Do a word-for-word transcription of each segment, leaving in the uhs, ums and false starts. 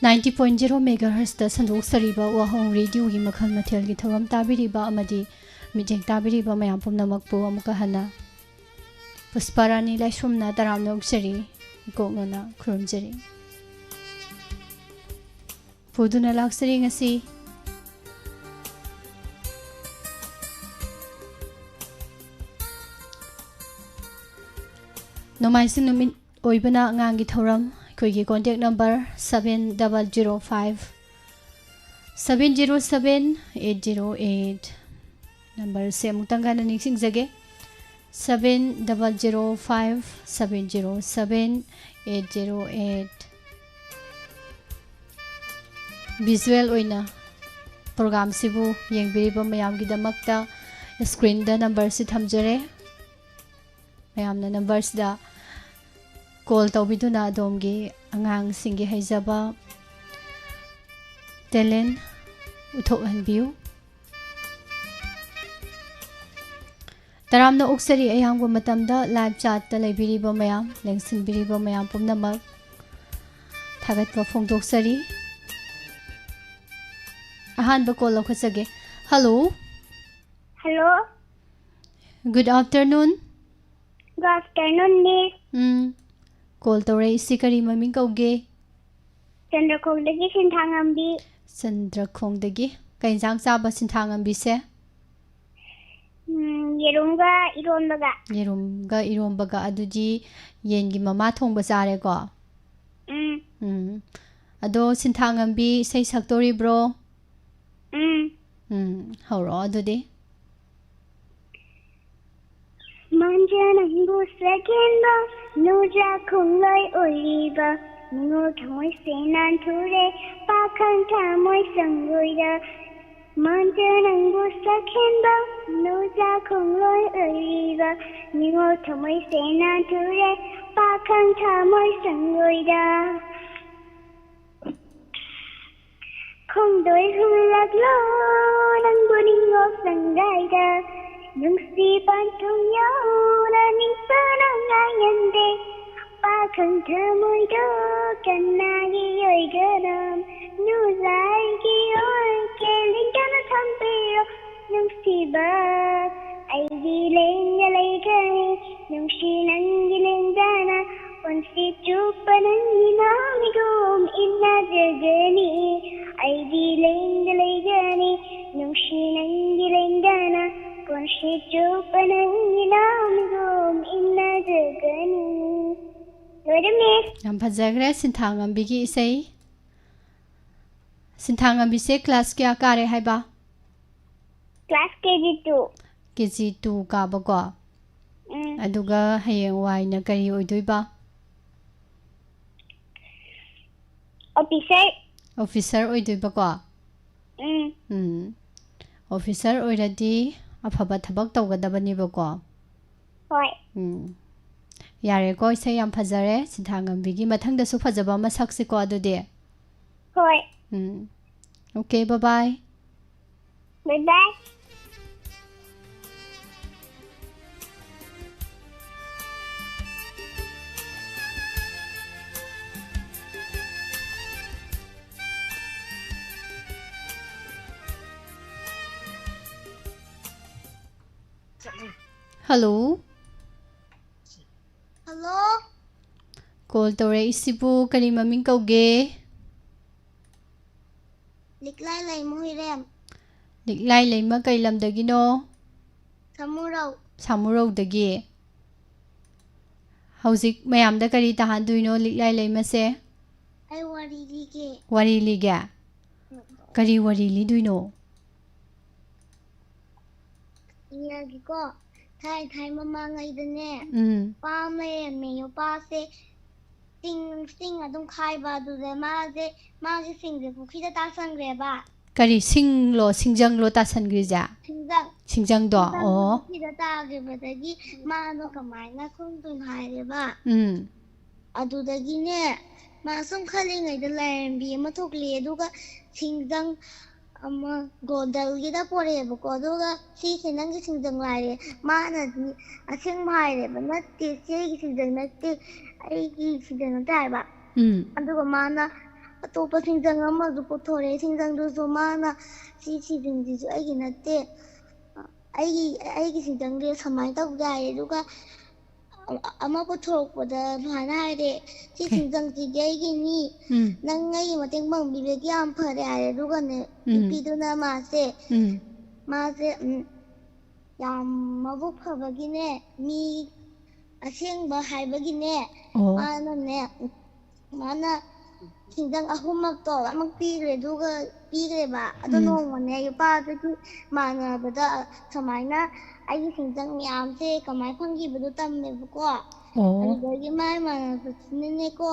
ninety point zero megahertzꯇ ꯁꯟꯗꯣꯛꯆꯔꯤꯕ ꯋꯥꯍꯣꯡ ꯔꯦꯗꯤꯑꯣꯒꯤ ꯃꯈꯜ ꯃꯊꯦꯜꯒꯤ ꯊꯧꯔꯝ ꯇꯥꯕꯤꯔꯤꯕ ꯑꯃꯗꯤ ꯃꯤꯠꯌꯦꯡ ꯇꯥꯕꯤꯔꯤꯕ ꯃꯌꯥꯝ ꯄꯨꯝꯅꯃꯛꯄꯨ ꯑꯃꯨꯛꯀ ꯍꯟꯅ ꯄꯨꯁꯄꯥꯔꯥꯅꯤ ꯂꯥꯏꯁ꯭ꯔꯝꯅ ꯇꯔꯥꯝꯅ ꯑꯣꯛꯆꯔꯤ, ꯏꯀꯣꯛꯅꯅ ꯈꯨꯔꯨꯝꯖꯔꯤ꯫ ꯄꯨꯗꯨꯅ ꯂꯥꯛꯆꯔꯤ ꯉꯁꯤ ꯅꯣꯡꯃꯥꯏꯖꯤꯡ ꯅꯨꯃꯤꯠ ꯑꯣꯏꯕꯅ ꯑꯉꯥꯡꯒꯤ ꯊꯧꯔꯝ꯫ ꯑꯩꯈꯣꯏꯒꯤ contact number seven double zero five seven zero seven eight zero eight꯫ Numberꯁꯦ ꯑꯃꯨꯛꯇꯪ ꯍꯟꯅ ꯅꯤꯡꯁꯤꯡꯖꯒꯦ, seven double zero five seven zero seven eight zero eight꯫ Visual ꯑꯣꯏꯅ programꯁꯤꯕꯨ ꯌꯦꯡꯕꯤꯔꯤꯕ ꯃꯌꯥꯝꯒꯤꯗꯃꯛꯇ screenꯗ numberꯁꯤ ꯊꯝꯖꯔꯦ꯫ ꯃꯌꯥꯝꯅ numberꯁꯤꯗ call ꯇꯧꯕꯤꯗꯨꯅ ꯑꯗꯣꯝꯒꯤ ꯑꯉꯥꯡꯁꯤꯡꯒꯤ ꯍꯩꯖꯕ, talent ꯎꯠꯊꯣꯛꯍꯟꯕꯤꯌꯨ꯫ ꯇꯔꯥꯝꯅ ꯑꯣꯛꯆꯔꯤ ꯑꯌꯥꯝꯕ ꯃꯇꯝꯗ live chatꯇ ꯂꯩꯕꯤꯔꯤꯕ ꯃꯌꯥꯝ, ꯂꯦꯡꯁꯤꯟꯕꯤꯔꯤꯕ ꯃꯌꯥꯝ ꯄꯨꯝꯅꯃꯛ ꯊꯥꯒꯠꯄ ꯐꯣꯡꯗꯣꯛꯆꯔꯤ꯫ ꯑꯍꯥꯟꯕ call ꯂꯧꯈꯠꯆꯒꯦ꯫ Hello꯫ Hello꯫ Good afternoon꯫ Good afternoon, miss꯫ ꯎꯝ꯫ Call ꯇꯧꯔꯛꯏꯁꯤ ꯀꯔꯤ ꯃꯃꯤꯡ ꯀꯧꯒꯦ? ꯆꯟꯗ꯭ꯔꯈꯣꯡꯗꯒꯤ ꯁꯤꯟꯊꯥꯉꯝꯕꯤ꯫ ꯆꯟꯗ꯭ꯔꯈꯣꯡꯗꯒꯤ꯫ ꯀꯩ ꯏꯟꯁꯥꯡ ꯆꯥꯕ ꯁꯤꯟꯊꯥꯉꯝꯕꯤꯁꯦ? ꯎꯝ, ꯌꯦꯔꯨꯝꯒ ꯏꯔꯣꯟꯕꯒ꯫ ꯌꯦꯔꯨꯝꯒ ꯏꯔꯣꯝꯕꯒ꯫ ꯑꯗꯨꯗꯤ ꯌꯦꯟꯒꯤ ꯃꯃꯥ ꯊꯣꯡꯕ ꯆꯥꯔꯦꯀꯣ? ꯎꯝ꯫ ꯎꯝ꯫ ꯑꯗꯣ ꯁꯤꯟꯊꯥꯉꯝꯕꯤ ꯏꯁꯩ ꯁꯛꯇꯣꯔꯤꯕ꯭ꯔꯣ? ꯎꯝ꯫ ꯎꯝ, ꯍꯧꯔꯛꯑꯣ ꯑꯗꯨꯗꯤ꯫ ꯃꯥꯟꯖ ꯅꯪꯕꯨ ꯁꯛꯍꯦꯟꯕ, ꯅꯨꯡꯖꯥ ꯈꯣꯡꯂꯣꯏ ꯑꯣꯏꯔꯤꯕ, ꯅꯤꯉꯣꯜ ꯊꯃꯣꯏꯁꯦ ꯅꯥꯟꯊꯨꯔꯦ, ꯄꯥꯈꯪ ꯊꯃꯣꯏ ꯁꯪꯒꯣꯏꯗ꯫ ꯃꯥꯟꯖ ꯅꯪꯕꯨ ꯁꯛꯍꯦꯟꯕ, ꯅꯨꯡꯖꯥ ꯈꯣꯡꯂꯣꯏ ꯑꯣꯏꯔꯤꯕ, ꯅꯤꯉꯣꯜ ꯊꯃꯣꯏꯁꯦ ꯅꯥꯟꯊꯨꯔꯦ, ꯄꯥꯈꯪ ꯊꯃꯣꯏ ꯁꯪꯒꯣꯏꯗ꯫ ꯈꯣꯡꯗꯣꯏ ꯍꯨꯜꯂꯛꯂꯣ ꯅꯪꯕꯨ ꯅꯤꯡꯉꯣꯜ ꯁꯪꯒꯥꯏꯗ, ꯅꯨꯡꯁꯤ ꯄꯟꯊꯨꯡ ꯌꯧꯅ ꯅꯤꯡꯁꯅ ꯉꯥꯏꯉꯝꯗꯦ, ꯄꯥꯈꯪ ꯈꯪꯊꯃꯣꯏꯗꯣ ꯀꯅꯥꯒꯤ ꯑꯣꯏꯒꯅꯝ? ꯅꯨꯡꯖꯥꯏꯒꯤ ꯑꯣꯏꯒꯦ ꯂꯦꯡꯗꯅ ꯊꯝꯕꯤꯔꯣ ꯅꯨꯡꯁꯤꯕ꯫ ꯑꯩꯗꯤ ꯂꯦꯡꯗ ꯂꯩꯒꯅꯤ ꯅꯨꯡꯁꯤ ꯅꯪꯒꯤ ꯂꯦꯡꯗꯅ꯫ ꯄꯨꯟꯁꯤ ꯆꯨꯞꯄ ꯅꯪꯒꯤ ꯅꯥꯃꯤꯒꯨꯝ ꯏꯟꯅꯖꯒꯅꯤ꯫ ꯑꯩꯗꯤ ꯂꯦꯡꯗ ꯂꯩꯒꯅꯤ ꯅꯨꯡꯁꯤ ꯅꯪꯒꯤ ꯂꯦꯡꯗꯅ꯫ ꯄꯨꯟꯁꯤ ꯆꯨꯞꯄ ꯅꯪꯒꯤ ꯅꯥꯃꯤꯒꯨꯝ ꯏꯟꯅꯖꯒꯅꯤ꯫ ꯂꯣꯏꯔꯦ, ꯃꯤꯁ꯫ ꯌꯥꯝ ꯐꯖꯈ꯭ꯔꯦ ꯁꯤꯟꯊꯥꯉꯝꯕꯤꯒꯤ ꯏꯁꯩ꯫ ꯁꯤꯟꯊꯥꯉꯝꯕꯤꯁꯦ ꯀ꯭ꯂꯥꯁ ꯀꯌꯥ ꯀꯥꯔꯦ ꯍꯥꯏꯕ? ꯀ꯭ꯂꯥꯁ ꯀꯦ ꯖꯤ ꯇꯨ꯫ ꯀꯦ ꯖꯤ ꯇꯨ ꯀꯥꯕꯀꯣ꯫ ꯎꯝ꯫ ꯑꯗꯨꯒ ꯍꯌꯦꯡꯋꯥꯏꯅ ꯀꯔꯤ ꯑꯣꯏꯗꯣꯏꯕ? ꯑꯣꯐꯤꯁꯔ꯫ ꯑꯣꯐꯤꯁꯔ ꯑꯣꯏꯗꯣꯏꯕꯀꯣ? ꯎꯝ꯫ ꯎꯝ꯫ ꯑꯣꯐꯤꯁꯔ ꯑꯣꯏꯔꯗꯤ ꯑꯐꯕ ꯊꯕꯛ ꯇꯧꯒꯗꯕꯅꯦꯕꯀꯣ? ꯍꯣꯏ꯫ ꯎꯝ꯫ ꯌꯥꯔꯦꯀꯣ, ꯏꯁꯩ ꯌꯥꯝ ꯐꯖꯔꯦ ꯁꯤꯟꯊꯥꯉꯝꯕꯤꯒꯤ꯫ ꯃꯊꯪꯗꯁꯨ ꯐꯖꯕ ꯑꯃ ꯁꯛꯁꯤꯀꯣ ꯑꯗꯨꯗꯤ꯫ ꯍꯣꯏ꯫ ꯎꯝ꯫ Okay, bye bye꯫ Bye bye꯫ Hello꯫ Hello꯫ Call ꯇꯧꯔꯛꯏꯁꯤꯕꯨ ꯀꯔꯤ ꯃꯃꯤꯡ ꯀꯧꯒꯦ? ꯂꯤꯛꯂꯥꯏ ꯂꯩꯃ ꯍꯨꯏꯔꯦꯝ꯫ ꯂꯤꯛꯂꯥꯏ ꯂꯩꯃ ꯀꯩ ꯂꯝꯗꯒꯤꯅꯣ? ꯁꯥꯃꯨꯔꯧ꯫ ꯁꯥꯃꯨꯔꯧꯗꯒꯤ꯫ ꯍꯧꯖꯤꯛ ꯃꯌꯥꯝꯗ ꯀꯔꯤ ꯇꯥꯍꯟꯗꯣꯏꯅꯣ ꯂꯤꯛꯂꯥꯏ ꯂꯩꯃꯁꯦ? ꯑꯩ ꯋꯥꯔꯤ ꯂꯤꯒꯦ꯫ ꯋꯥꯔꯤ ꯂꯤꯒꯦ? ꯎꯝ꯫ ꯀꯔꯤ ꯋꯥꯔꯤ ꯂꯤꯗꯣꯏꯅꯣ? ꯏꯔꯒꯦꯀꯣ꯫ ꯊꯥꯏ ꯊꯥꯏ ꯃꯃꯥꯡꯉꯩꯗꯅꯦ, ꯎꯝ꯫ ꯅꯨꯄꯥ ꯑꯃ ꯂꯩꯔꯝꯃꯦ꯫ ꯅꯨꯄꯥꯁꯦ ꯆꯤꯡ, ꯆꯤꯡ ꯑꯗꯨꯝ ꯈꯥꯏꯕ, ꯑꯗꯨꯗ ꯃꯥꯁꯦ, ꯃꯥꯒꯤ ꯁꯤꯡꯁꯦ ꯄꯨꯈ꯭ꯔꯤꯗ ꯇꯥꯁꯟꯈ꯭ꯔꯦꯕ꯫ ꯀꯔꯤ ꯁꯤꯡꯂꯣ, ꯁꯤꯡꯖꯪꯂꯣ ꯇꯥꯁꯟꯈ꯭ꯔꯤꯁꯦ? ꯁꯤꯡꯖꯪ꯫ ꯁꯤꯡꯖꯪꯗꯣ? ꯁꯤꯡꯖꯪꯗꯣ ꯑꯣ꯫ ꯄꯨꯈ꯭ꯔꯤꯗ ꯇꯥꯈꯤꯕꯗꯒꯤ ꯃꯥꯗꯣ ꯀꯃꯥꯏꯅ ꯈꯪꯗꯣꯏꯅꯣ ꯍꯥꯏꯔꯦꯕ꯫ ꯎꯝ꯫ ꯑꯗꯨꯗꯒꯤꯅꯦ, ꯃꯥ ꯁꯨꯝ ꯈꯜꯂꯤꯉꯩꯗ ꯂꯥꯏꯔꯦꯝꯕꯤ ꯑꯃ ꯊꯣꯛꯂꯛꯑꯦ, ꯑꯗꯨꯒ ꯁꯤꯡꯖꯪ ꯑꯃ ꯒꯣꯟꯗꯜꯒꯤꯗ ꯄꯣꯔꯛꯑꯦꯕꯀꯣ꯫ ꯑꯗꯨꯒ "ꯁꯤꯁꯦ ꯅꯪꯒꯤ ꯁꯤꯡꯖꯪ ꯂꯥꯏꯔꯦ"꯫ ꯃꯥꯅꯗꯤ ꯑꯁꯦꯡꯕ ꯍꯥꯏꯔꯦꯕ, "ꯅꯠꯇꯦ, ꯁꯤ ꯑꯩꯒꯤ ꯁꯤꯡꯖꯪ ꯅꯠꯇꯦ, ꯑꯩꯒꯤ ꯁꯤꯡꯖꯪ ꯅꯠꯇꯦ ꯍꯥꯏꯕ꯫ ꯎꯝ ꯑꯗꯨꯒ ꯃꯥꯅ ꯑꯇꯣꯞꯄ ꯁꯤꯡꯖꯪ ꯑꯃꯁꯨ ꯄꯨꯊꯣꯔꯛꯑꯦ꯫ ꯁꯤꯡꯖꯪꯗꯨꯁꯨ ꯃꯥꯅ "ꯁꯤ ꯁꯤꯡꯖꯪꯁꯤꯁꯨ ꯑꯩꯒꯤ ꯅꯠꯇꯦ, ꯑꯩꯒꯤ ꯑꯩꯒꯤ ꯁꯤꯡꯖꯪꯗꯤ ꯁꯨꯃꯥꯏꯅ ꯇꯧꯗꯦ" ꯍꯥꯏꯔꯦ꯫ ꯑꯗꯨꯒ ꯑꯃ ꯄꯨꯊꯣꯔꯛꯄꯗ ꯁꯨꯃꯥꯏꯅ ꯍꯥꯏꯔꯦ: "ꯁꯤ ꯀꯩ? ꯁꯤꯡꯖꯪꯁꯤꯗꯤ ꯑꯩꯒꯤꯅꯤ, ꯎꯝ ꯅꯪ ꯑꯩꯒꯤ ꯃꯇꯦꯡ ꯄꯥꯡꯕꯤꯕꯒꯤ ꯌꯥꯝ ꯐꯔꯦ" ꯍꯥꯏꯔꯦ꯫ ꯑꯗꯨꯒꯅꯦ ꯎꯝ ꯅꯨꯄꯤꯗꯨꯅ ꯃꯥꯁꯦ ꯎꯝ ꯃꯥꯁꯦ ꯎꯝ, ꯌꯥꯝ ꯃꯕꯨꯛ ꯐꯕꯒꯤꯅꯦ, ꯃꯤ ꯑꯁꯦꯡꯕ ꯍꯥꯏꯕꯒꯤꯅꯦ, ꯑꯣ ꯃꯥꯅꯅꯦ, ꯃꯥꯅ ꯁꯤꯡꯖꯪ ꯑꯍꯨꯝꯃꯛꯇꯣ ꯂꯣꯏꯅꯃꯛ ꯄꯤꯈ꯭ꯔꯦ꯫ ꯑꯗꯨꯒ ꯄꯤꯈ꯭ꯔꯦꯕ꯫ ꯑꯗꯣ ꯎꯝ ꯅꯣꯡꯃꯅꯦ ꯂꯨꯄꯥꯗꯨꯒꯤ ꯃꯥꯟꯅꯕꯗ ꯁꯨꯃꯥꯏꯅ ꯑꯩꯒꯤ ꯁꯤꯡꯖꯪ ꯃꯌꯥꯝꯁꯦ ꯀꯃꯥꯏꯅ ꯐꯪꯈꯤꯕꯗꯣ ꯇꯝꯃꯦꯕꯀꯣ꯫ ꯑꯣ ꯑꯗꯨꯗꯒꯤ ꯃꯥꯏ ꯃꯥꯟꯅꯕꯁꯤꯅꯅꯦꯀꯣ,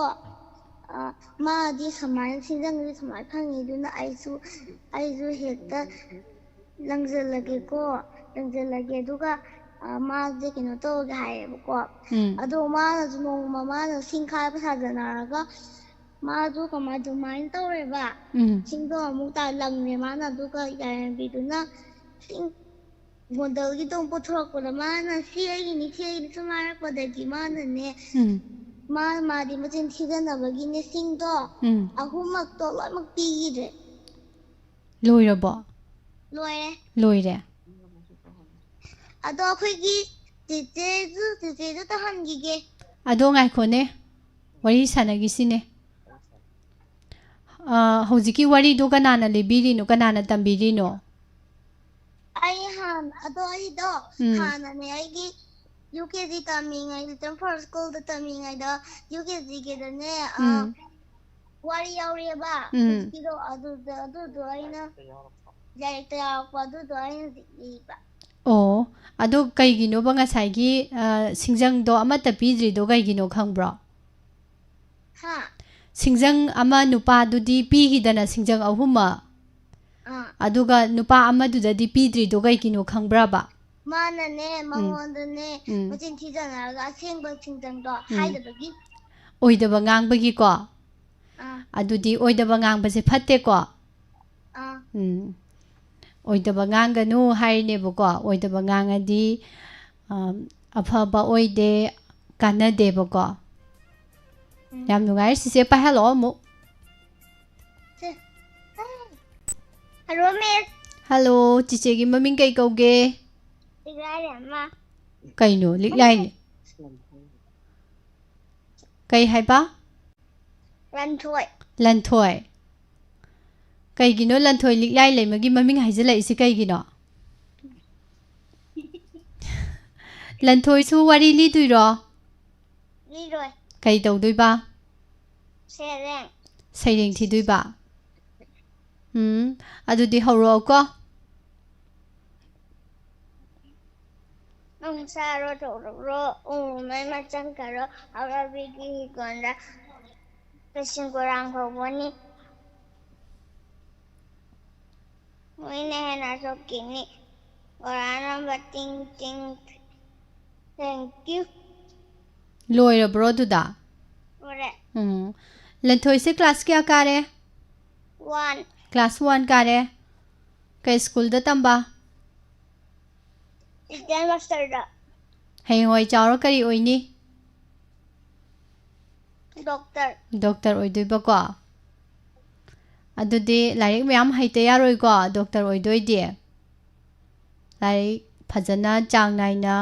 ꯑ, ꯃꯥꯗꯤ ꯁꯨꯃꯥꯏꯅ ꯁꯤꯡꯖꯪꯁꯦ ꯁꯨꯃꯥꯏꯅ ꯐꯪꯉꯤ, ꯑꯗꯨꯅ ꯑꯩꯁꯨ ꯑꯩꯁꯨ ꯍꯦꯛꯇ ꯂꯪꯁꯤꯜꯂꯒꯦꯀꯣ, ꯂꯪꯁꯤꯜꯂꯒꯦ, ꯑꯗꯨꯒ ꯑ, ꯃꯥꯁꯦ ꯀꯩꯅꯣ ꯇꯧꯔꯒꯦ ꯍꯥꯏꯌꯦꯕꯀꯣ꯫ ꯎꯝ ꯑꯗꯣ ꯃꯥꯅꯁꯨ ꯅꯣꯡꯃ ꯃꯥꯅ ꯁꯤꯡ ꯈꯥꯏꯕ ꯁꯥꯖꯟꯅꯔꯒ ꯃꯥꯁꯨ ꯀꯃꯥꯏ ꯑꯗꯨꯃꯥꯏꯅ ꯇꯧꯔꯦꯕ꯫ ꯎꯝ ꯁꯤꯡꯗꯣ ꯑꯃꯨꯛ ꯇꯥ ꯂꯪꯉꯦ ꯃꯥꯅ, ꯑꯗꯨꯒ ꯌꯥꯏꯔꯦꯝꯕꯤꯗꯨꯅ ꯁꯤꯡ ꯕꯣꯟꯗꯜꯒꯤꯗꯣ ꯑꯃꯨꯛ ꯄꯨꯊꯣꯔꯛꯄꯗ ꯃꯥꯅ "ꯁꯤ ꯑꯩꯒꯤꯅꯤ, ꯁꯤ ꯑꯩꯒꯤꯅꯤ" ꯁꯨꯝ ꯍꯥꯏꯔꯛꯄꯗꯒꯤ ꯃꯥꯅꯅꯦ, ꯎꯝ ꯃꯥ ꯃꯥꯗꯤ ꯃꯆꯤꯟ ꯊꯤꯖꯟꯅꯕꯒꯤꯅꯦ, ꯁꯤꯡꯗꯣ ꯎꯝ ꯑꯍꯨꯝꯃꯛꯇꯣ ꯂꯣꯏꯅꯃꯛ ꯄꯤꯈꯤꯗ꯭ꯔꯦ꯫ ꯂꯣꯏꯔꯕꯣ? ꯂꯣꯏꯔꯦ꯫ ꯂꯣꯏꯔꯦ꯫ ꯑꯗꯣ ꯑꯩꯈꯣꯏꯒꯤ ꯆꯦꯆꯦꯁꯨ, ꯆꯦꯆꯦꯁꯨ ꯇꯧꯍꯟꯈꯤꯒꯦ꯫ ꯑꯗꯣ ꯉꯥꯏꯈꯣꯅꯦ, ꯋꯥꯔꯤ ꯁꯥꯟꯅꯈꯤꯁꯤꯅꯦ꯫ ꯑ, ꯍꯧꯖꯤꯛꯀꯤ ꯋꯥꯔꯤꯗꯣ ꯀꯅꯥꯅ ꯂꯤꯕꯤꯔꯤꯅꯣ, ꯀꯅꯥꯅ ꯇꯝꯕꯤꯔꯤꯅꯣ? ꯑꯩ ꯍꯥꯟꯅ, ꯑꯗꯣ ꯑꯩꯗꯣ ꯎꯝ ꯍꯥꯟꯅꯅꯦ, ꯑꯩꯒꯤ ꯌꯨ ꯀꯦ ꯖꯤ ꯇꯝꯃꯤꯉꯩ, ꯂꯤꯇꯜ ꯐ꯭ꯂꯥꯋꯔ ꯁ꯭ꯀꯨꯜꯗ ꯇꯝꯃꯤꯉꯩꯗ ꯌꯨ ꯀꯦ ꯖꯤꯒꯤꯗꯅꯦ, ꯑ, ꯎꯝ ꯋꯥꯔꯤ ꯌꯥꯎꯔꯤꯑꯕ꯫ ꯎꯝ ꯍꯧꯖꯤꯛꯀꯤꯗꯣ ꯑꯗꯨꯗ, ꯑꯗꯨꯗꯣ ꯑꯩꯅ ꯂꯥꯏꯔꯤꯛꯇ ꯌꯥꯎꯔꯛꯄ, ꯑꯗꯨꯗꯣ ꯑꯩꯅ ꯍꯧꯖꯤꯛ ꯏꯕ꯫ ꯑꯣ, ꯑꯗꯣ ꯀꯩꯒꯤꯅꯣꯕ ꯉꯁꯥꯏꯒꯤ, ꯑ, ꯁꯤꯡꯖꯪꯗꯣ ꯑꯃꯠꯇ ꯄꯤꯗ꯭ꯔꯤꯗꯣ ꯀꯩꯒꯤꯅꯣ ꯈꯪꯕ꯭ꯔꯣ? ꯍꯥ? ꯁꯤꯡꯖꯪ ꯑꯃ ꯅꯨꯄꯥꯗꯨꯗꯤ ꯄꯤꯈꯤꯗꯅ, ꯁꯤꯡꯖꯪ ꯑꯍꯨꯝꯃꯛ꯫ ꯑꯥ꯫ ꯑꯗꯨꯒ ꯅꯨꯄꯥ ꯑꯃꯗꯨꯗꯗꯤ ꯄꯤꯗ꯭ꯔꯤꯗꯣ ꯀꯩꯒꯤꯅꯣ ꯈꯪꯕ꯭ꯔꯕ? ꯃꯥꯅꯅꯦ, ꯃꯉꯣꯟꯗꯅꯦ, ꯎꯝ꯫ ꯃꯆꯤꯟ ꯊꯤꯖꯟꯅꯔꯒ ꯑꯁꯦꯡꯕ ꯁꯤꯡꯖꯪꯗꯣ ꯎꯝ꯫ ꯍꯥꯏꯗꯕꯒꯤ꯫ ꯑꯣꯏꯗꯕ ꯉꯥꯡꯕꯒꯤꯀꯣ? ꯑꯥ꯫ ꯑꯗꯨꯗꯤ ꯑꯣꯏꯗꯕ ꯉꯥꯡꯕꯁꯦ ꯐꯠꯇꯦꯀꯣ? ꯑꯥ꯫ ꯎꯝ꯫ ꯑꯣꯏꯗꯕ ꯉꯥꯡꯒꯅꯨ ꯍꯥꯏꯔꯤꯅꯦꯕꯀꯣ꯫ ꯑꯣꯏꯗꯕ ꯉꯥꯡꯉꯗꯤ, ꯑꯝ, ꯑꯐꯕ ꯑꯣꯏꯗꯦ, ꯀꯥꯟꯅꯗꯦꯕꯀꯣ꯫ ꯌꯥꯝ ꯅꯨꯡꯉꯥꯏꯔꯦ꯫ ꯆꯤꯆꯦ ꯄꯥꯏꯍꯜꯂꯛꯑꯣ ꯑꯃꯨꯛ꯫ ꯍꯜꯂꯣ ꯃꯤꯁ꯫ ꯍꯜꯂꯣ, ꯆꯤꯆꯦꯒꯤ ꯃꯃꯤꯡ ꯀꯩ ꯀꯧꯒꯦ? ꯂꯤꯛꯂꯥꯏꯔꯦꯝꯃ꯫ ꯀꯩꯅꯣ ꯂꯤꯛꯂꯥꯏꯅꯦ? ꯀꯩ ꯍꯥꯏꯕ? ꯂꯟꯊꯣꯏ꯫ ꯂꯟꯊꯣꯏ꯫ ꯀꯩꯒꯤꯅꯣ ꯂꯟꯊꯣꯏ ꯂꯤꯛꯂꯥꯏ ꯂꯩꯃꯒꯤ ꯃꯃꯤꯡ ꯍꯥꯏꯖꯤꯜꯂꯛꯏꯁꯦ ꯀꯩꯒꯤꯅꯣ? ꯂꯟꯊꯣꯏꯁꯨ ꯋꯥꯔꯤ ꯂꯤꯗꯣꯏꯔꯣ? ꯂꯤꯔꯣꯏ꯫ ꯀꯩ ꯇꯧꯗꯣꯏꯕ? ꯁꯦꯔꯦꯡ꯫ ꯁꯩꯔꯦꯡ ꯊꯤꯗꯣꯏꯕ? ꯎꯝ, ꯑꯗꯨꯗꯤ ꯍꯧꯔꯛꯑꯣꯀꯣ꯫ ꯅꯨꯡꯁꯥꯔꯣ ꯊꯣꯛꯂꯛꯂꯣ ꯎꯃꯩ ꯃꯆꯪ ꯈꯔꯣ ꯍꯧꯔꯕꯤꯒꯤ ꯍꯤꯒꯣꯟꯗ ꯂꯤꯁꯤꯡ ꯀꯣꯔꯥꯡ ꯐꯥꯎꯕꯅꯤ꯫ ꯃꯣꯏꯅ ꯍꯦꯟꯅ ꯁꯣꯛꯈꯤꯅꯤ꯫ ꯀꯣꯔꯥꯅꯕ ꯇꯤꯡ ꯇꯤꯡ꯫ Thank you꯫ ꯂꯣꯏꯔꯕ꯭ꯔꯣ ꯑꯗꯨꯗ? ꯂꯣꯏꯔꯦ꯫ ꯎꯝ꯫ ꯂꯟꯊꯣꯏꯁꯦ ꯀ꯭ꯂꯥꯁ ꯀꯌꯥ ꯀꯥꯔꯦ? One꯫ ꯀ꯭ꯂꯥꯁ ꯋꯥꯟ ꯀꯥꯔꯦ꯫ ꯀꯩ ꯁ꯭ꯀꯨꯜꯗ ꯇꯝꯕ? ꯏꯗꯦꯟ ꯃꯥꯁꯇꯔꯗ꯫ ꯍꯌꯦꯡꯋꯥꯏ ꯆꯥꯎꯔ ꯀꯔꯤ ꯑꯣꯏꯅꯤ? ꯗꯣꯛꯇꯔ꯫ ꯗꯣꯛꯇꯔ ꯑꯣꯏꯗꯣꯏꯕꯀꯣ꯫ ꯑꯗꯨꯗꯤ ꯂꯥꯏꯔꯤꯛ ꯃꯌꯥꯝ ꯍꯩꯇ ꯌꯥꯔꯣꯏꯀꯣ ꯗꯣꯛꯇꯔ ꯑꯣꯏꯗꯣꯏꯗꯤ꯫ ꯂꯥꯏꯔꯤꯛ ꯐꯖꯅ ꯆꯥꯡ ꯅꯥꯏꯅ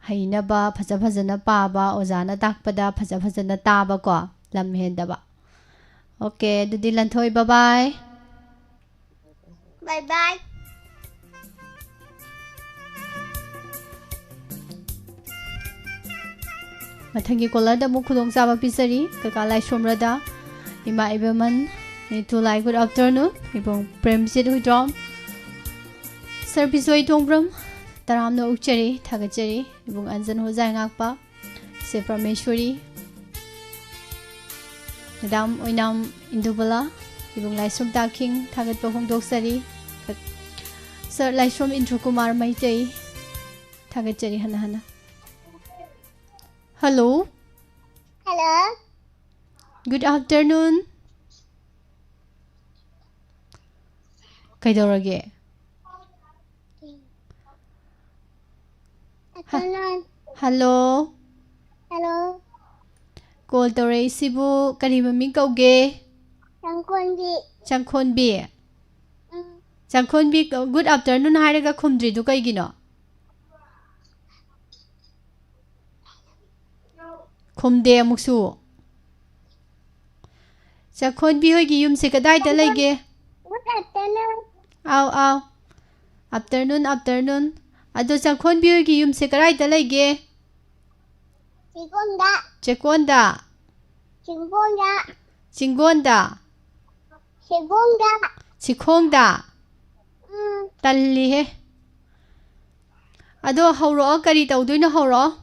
ꯍꯩꯅꯕ, ꯐꯖ ꯐꯖꯅ ꯄꯥꯕ, ꯑꯣꯖꯥꯅ ꯇꯥꯛꯄꯗ ꯐꯖ ꯐꯖꯅ ꯇꯥꯕꯀꯣ, ꯂꯝ ꯍꯦꯟꯗꯕ꯫ ꯑꯣꯀꯦ, ꯑꯗꯨꯗꯤ ꯂꯟꯊꯣꯏ, bye bye꯫ Bye bye꯫ ꯃꯊꯪꯒꯤ ꯀꯣꯂꯔꯗ ꯑꯃꯨꯛ ꯈꯨꯗꯣꯡꯆꯥꯕ ꯄꯤꯖꯔꯤ꯫ ꯀꯀꯥ ꯂꯥꯏꯁ꯭ꯔꯣꯝꯔꯗ, ꯏꯃꯥ ꯏꯕꯦꯝꯃꯟ, ꯅꯤꯇꯨ ꯂꯥꯏ, good afternoon꯫ ꯏꯕꯨꯡ ꯄ꯭ꯔꯦꯝꯖꯤꯠ ꯍꯨꯏꯗ꯭ꯔꯣꯝ, ꯁꯔ ꯕꯤꯖꯣꯏ ꯇꯣꯡꯕ꯭ꯔꯝ, ꯇꯔꯥꯝꯅ ꯑꯣꯛꯆꯔꯤ, ꯊꯥꯒꯠꯆꯔꯤ꯫ ꯏꯕꯨꯡ ꯑꯟꯖꯟ ꯍꯣꯖꯥꯏ ꯉꯥꯛꯄ, ꯏꯆꯦ ꯄ꯭ꯔꯃꯦꯁꯣꯔꯤ, ꯃꯦꯗꯥꯝ ꯑꯣꯏꯅꯥꯝ ꯏꯟꯗꯨꯕꯂꯥ, ꯏꯕꯨꯡ ꯂꯥꯏꯁ꯭ꯔꯣꯝ ꯇꯥꯈꯤꯡ, ꯊꯥꯒꯠꯄ ꯐꯣꯡꯗꯣꯛꯆꯔꯤ꯫ ꯁꯔ ꯂꯥꯏꯁ꯭ꯔꯣꯝ ꯏꯟꯗ꯭ꯔꯀꯨꯃꯥꯔ ꯃꯩꯇꯩ, ꯊꯥꯒꯠꯆꯔꯤ ꯍꯟꯅ ꯍꯟꯅ꯫ Hello꯫ Hello꯫ Good afternoon꯫ ꯀꯩꯗꯧꯔꯒꯦ? Afternoon꯫ Hello꯫ Hello꯫ ꯀꯣꯜ ꯇꯧꯔꯛꯏꯁꯤꯕꯨ ꯀꯔꯤ ꯃꯃꯤꯡ ꯀꯧꯒꯦ? ꯆꯪꯈꯣꯟꯕꯤ꯫ ꯆꯪꯈꯣꯟꯕꯤ? ꯎꯝ꯫ ꯆꯪꯈꯣꯟꯕꯤ, good afternoon ꯍꯥꯏꯔꯒ ꯈꯨꯝꯗ꯭ꯔꯤꯗꯨ ꯀꯩꯒꯤꯅꯣ? ꯈꯨꯝꯗꯦ ꯑꯃꯨꯛꯁꯨ꯫ ꯆꯪꯈꯣꯟꯕꯤ ꯍꯣꯏꯒꯤ ꯌꯨꯝꯁꯦ ꯀꯗꯥꯏꯗ ꯂꯩꯒꯦ? Good afternoon꯫ ꯑꯥꯎ, ꯑꯥꯎ꯫ Afternoon, afternoon꯫ ꯑꯗꯣ ꯆꯪꯈꯣꯟꯕꯤ ꯍꯣꯏꯒꯤ ꯌꯨꯝꯁꯦ ꯀꯗꯥꯏꯗ ꯂꯩꯒꯦ? ꯆꯦꯛꯀꯣꯟꯗ꯫ ꯆꯦꯛꯀꯣꯟꯗ? ꯆꯤꯡꯒꯣꯟꯗ꯫ ꯆꯤꯡꯒꯣꯟꯗ? ꯆꯦꯛꯀꯣꯟꯗ꯫ ꯆꯤꯈꯣꯡꯗ? ꯎꯝ꯫ ꯇꯜꯂꯤꯍꯦ꯫ ꯑꯗꯣ ꯍꯧꯔꯛꯑꯣ, ꯀꯔꯤ ꯇꯧꯗꯣꯏꯅꯣ ꯍꯧꯔꯛꯑꯣ꯫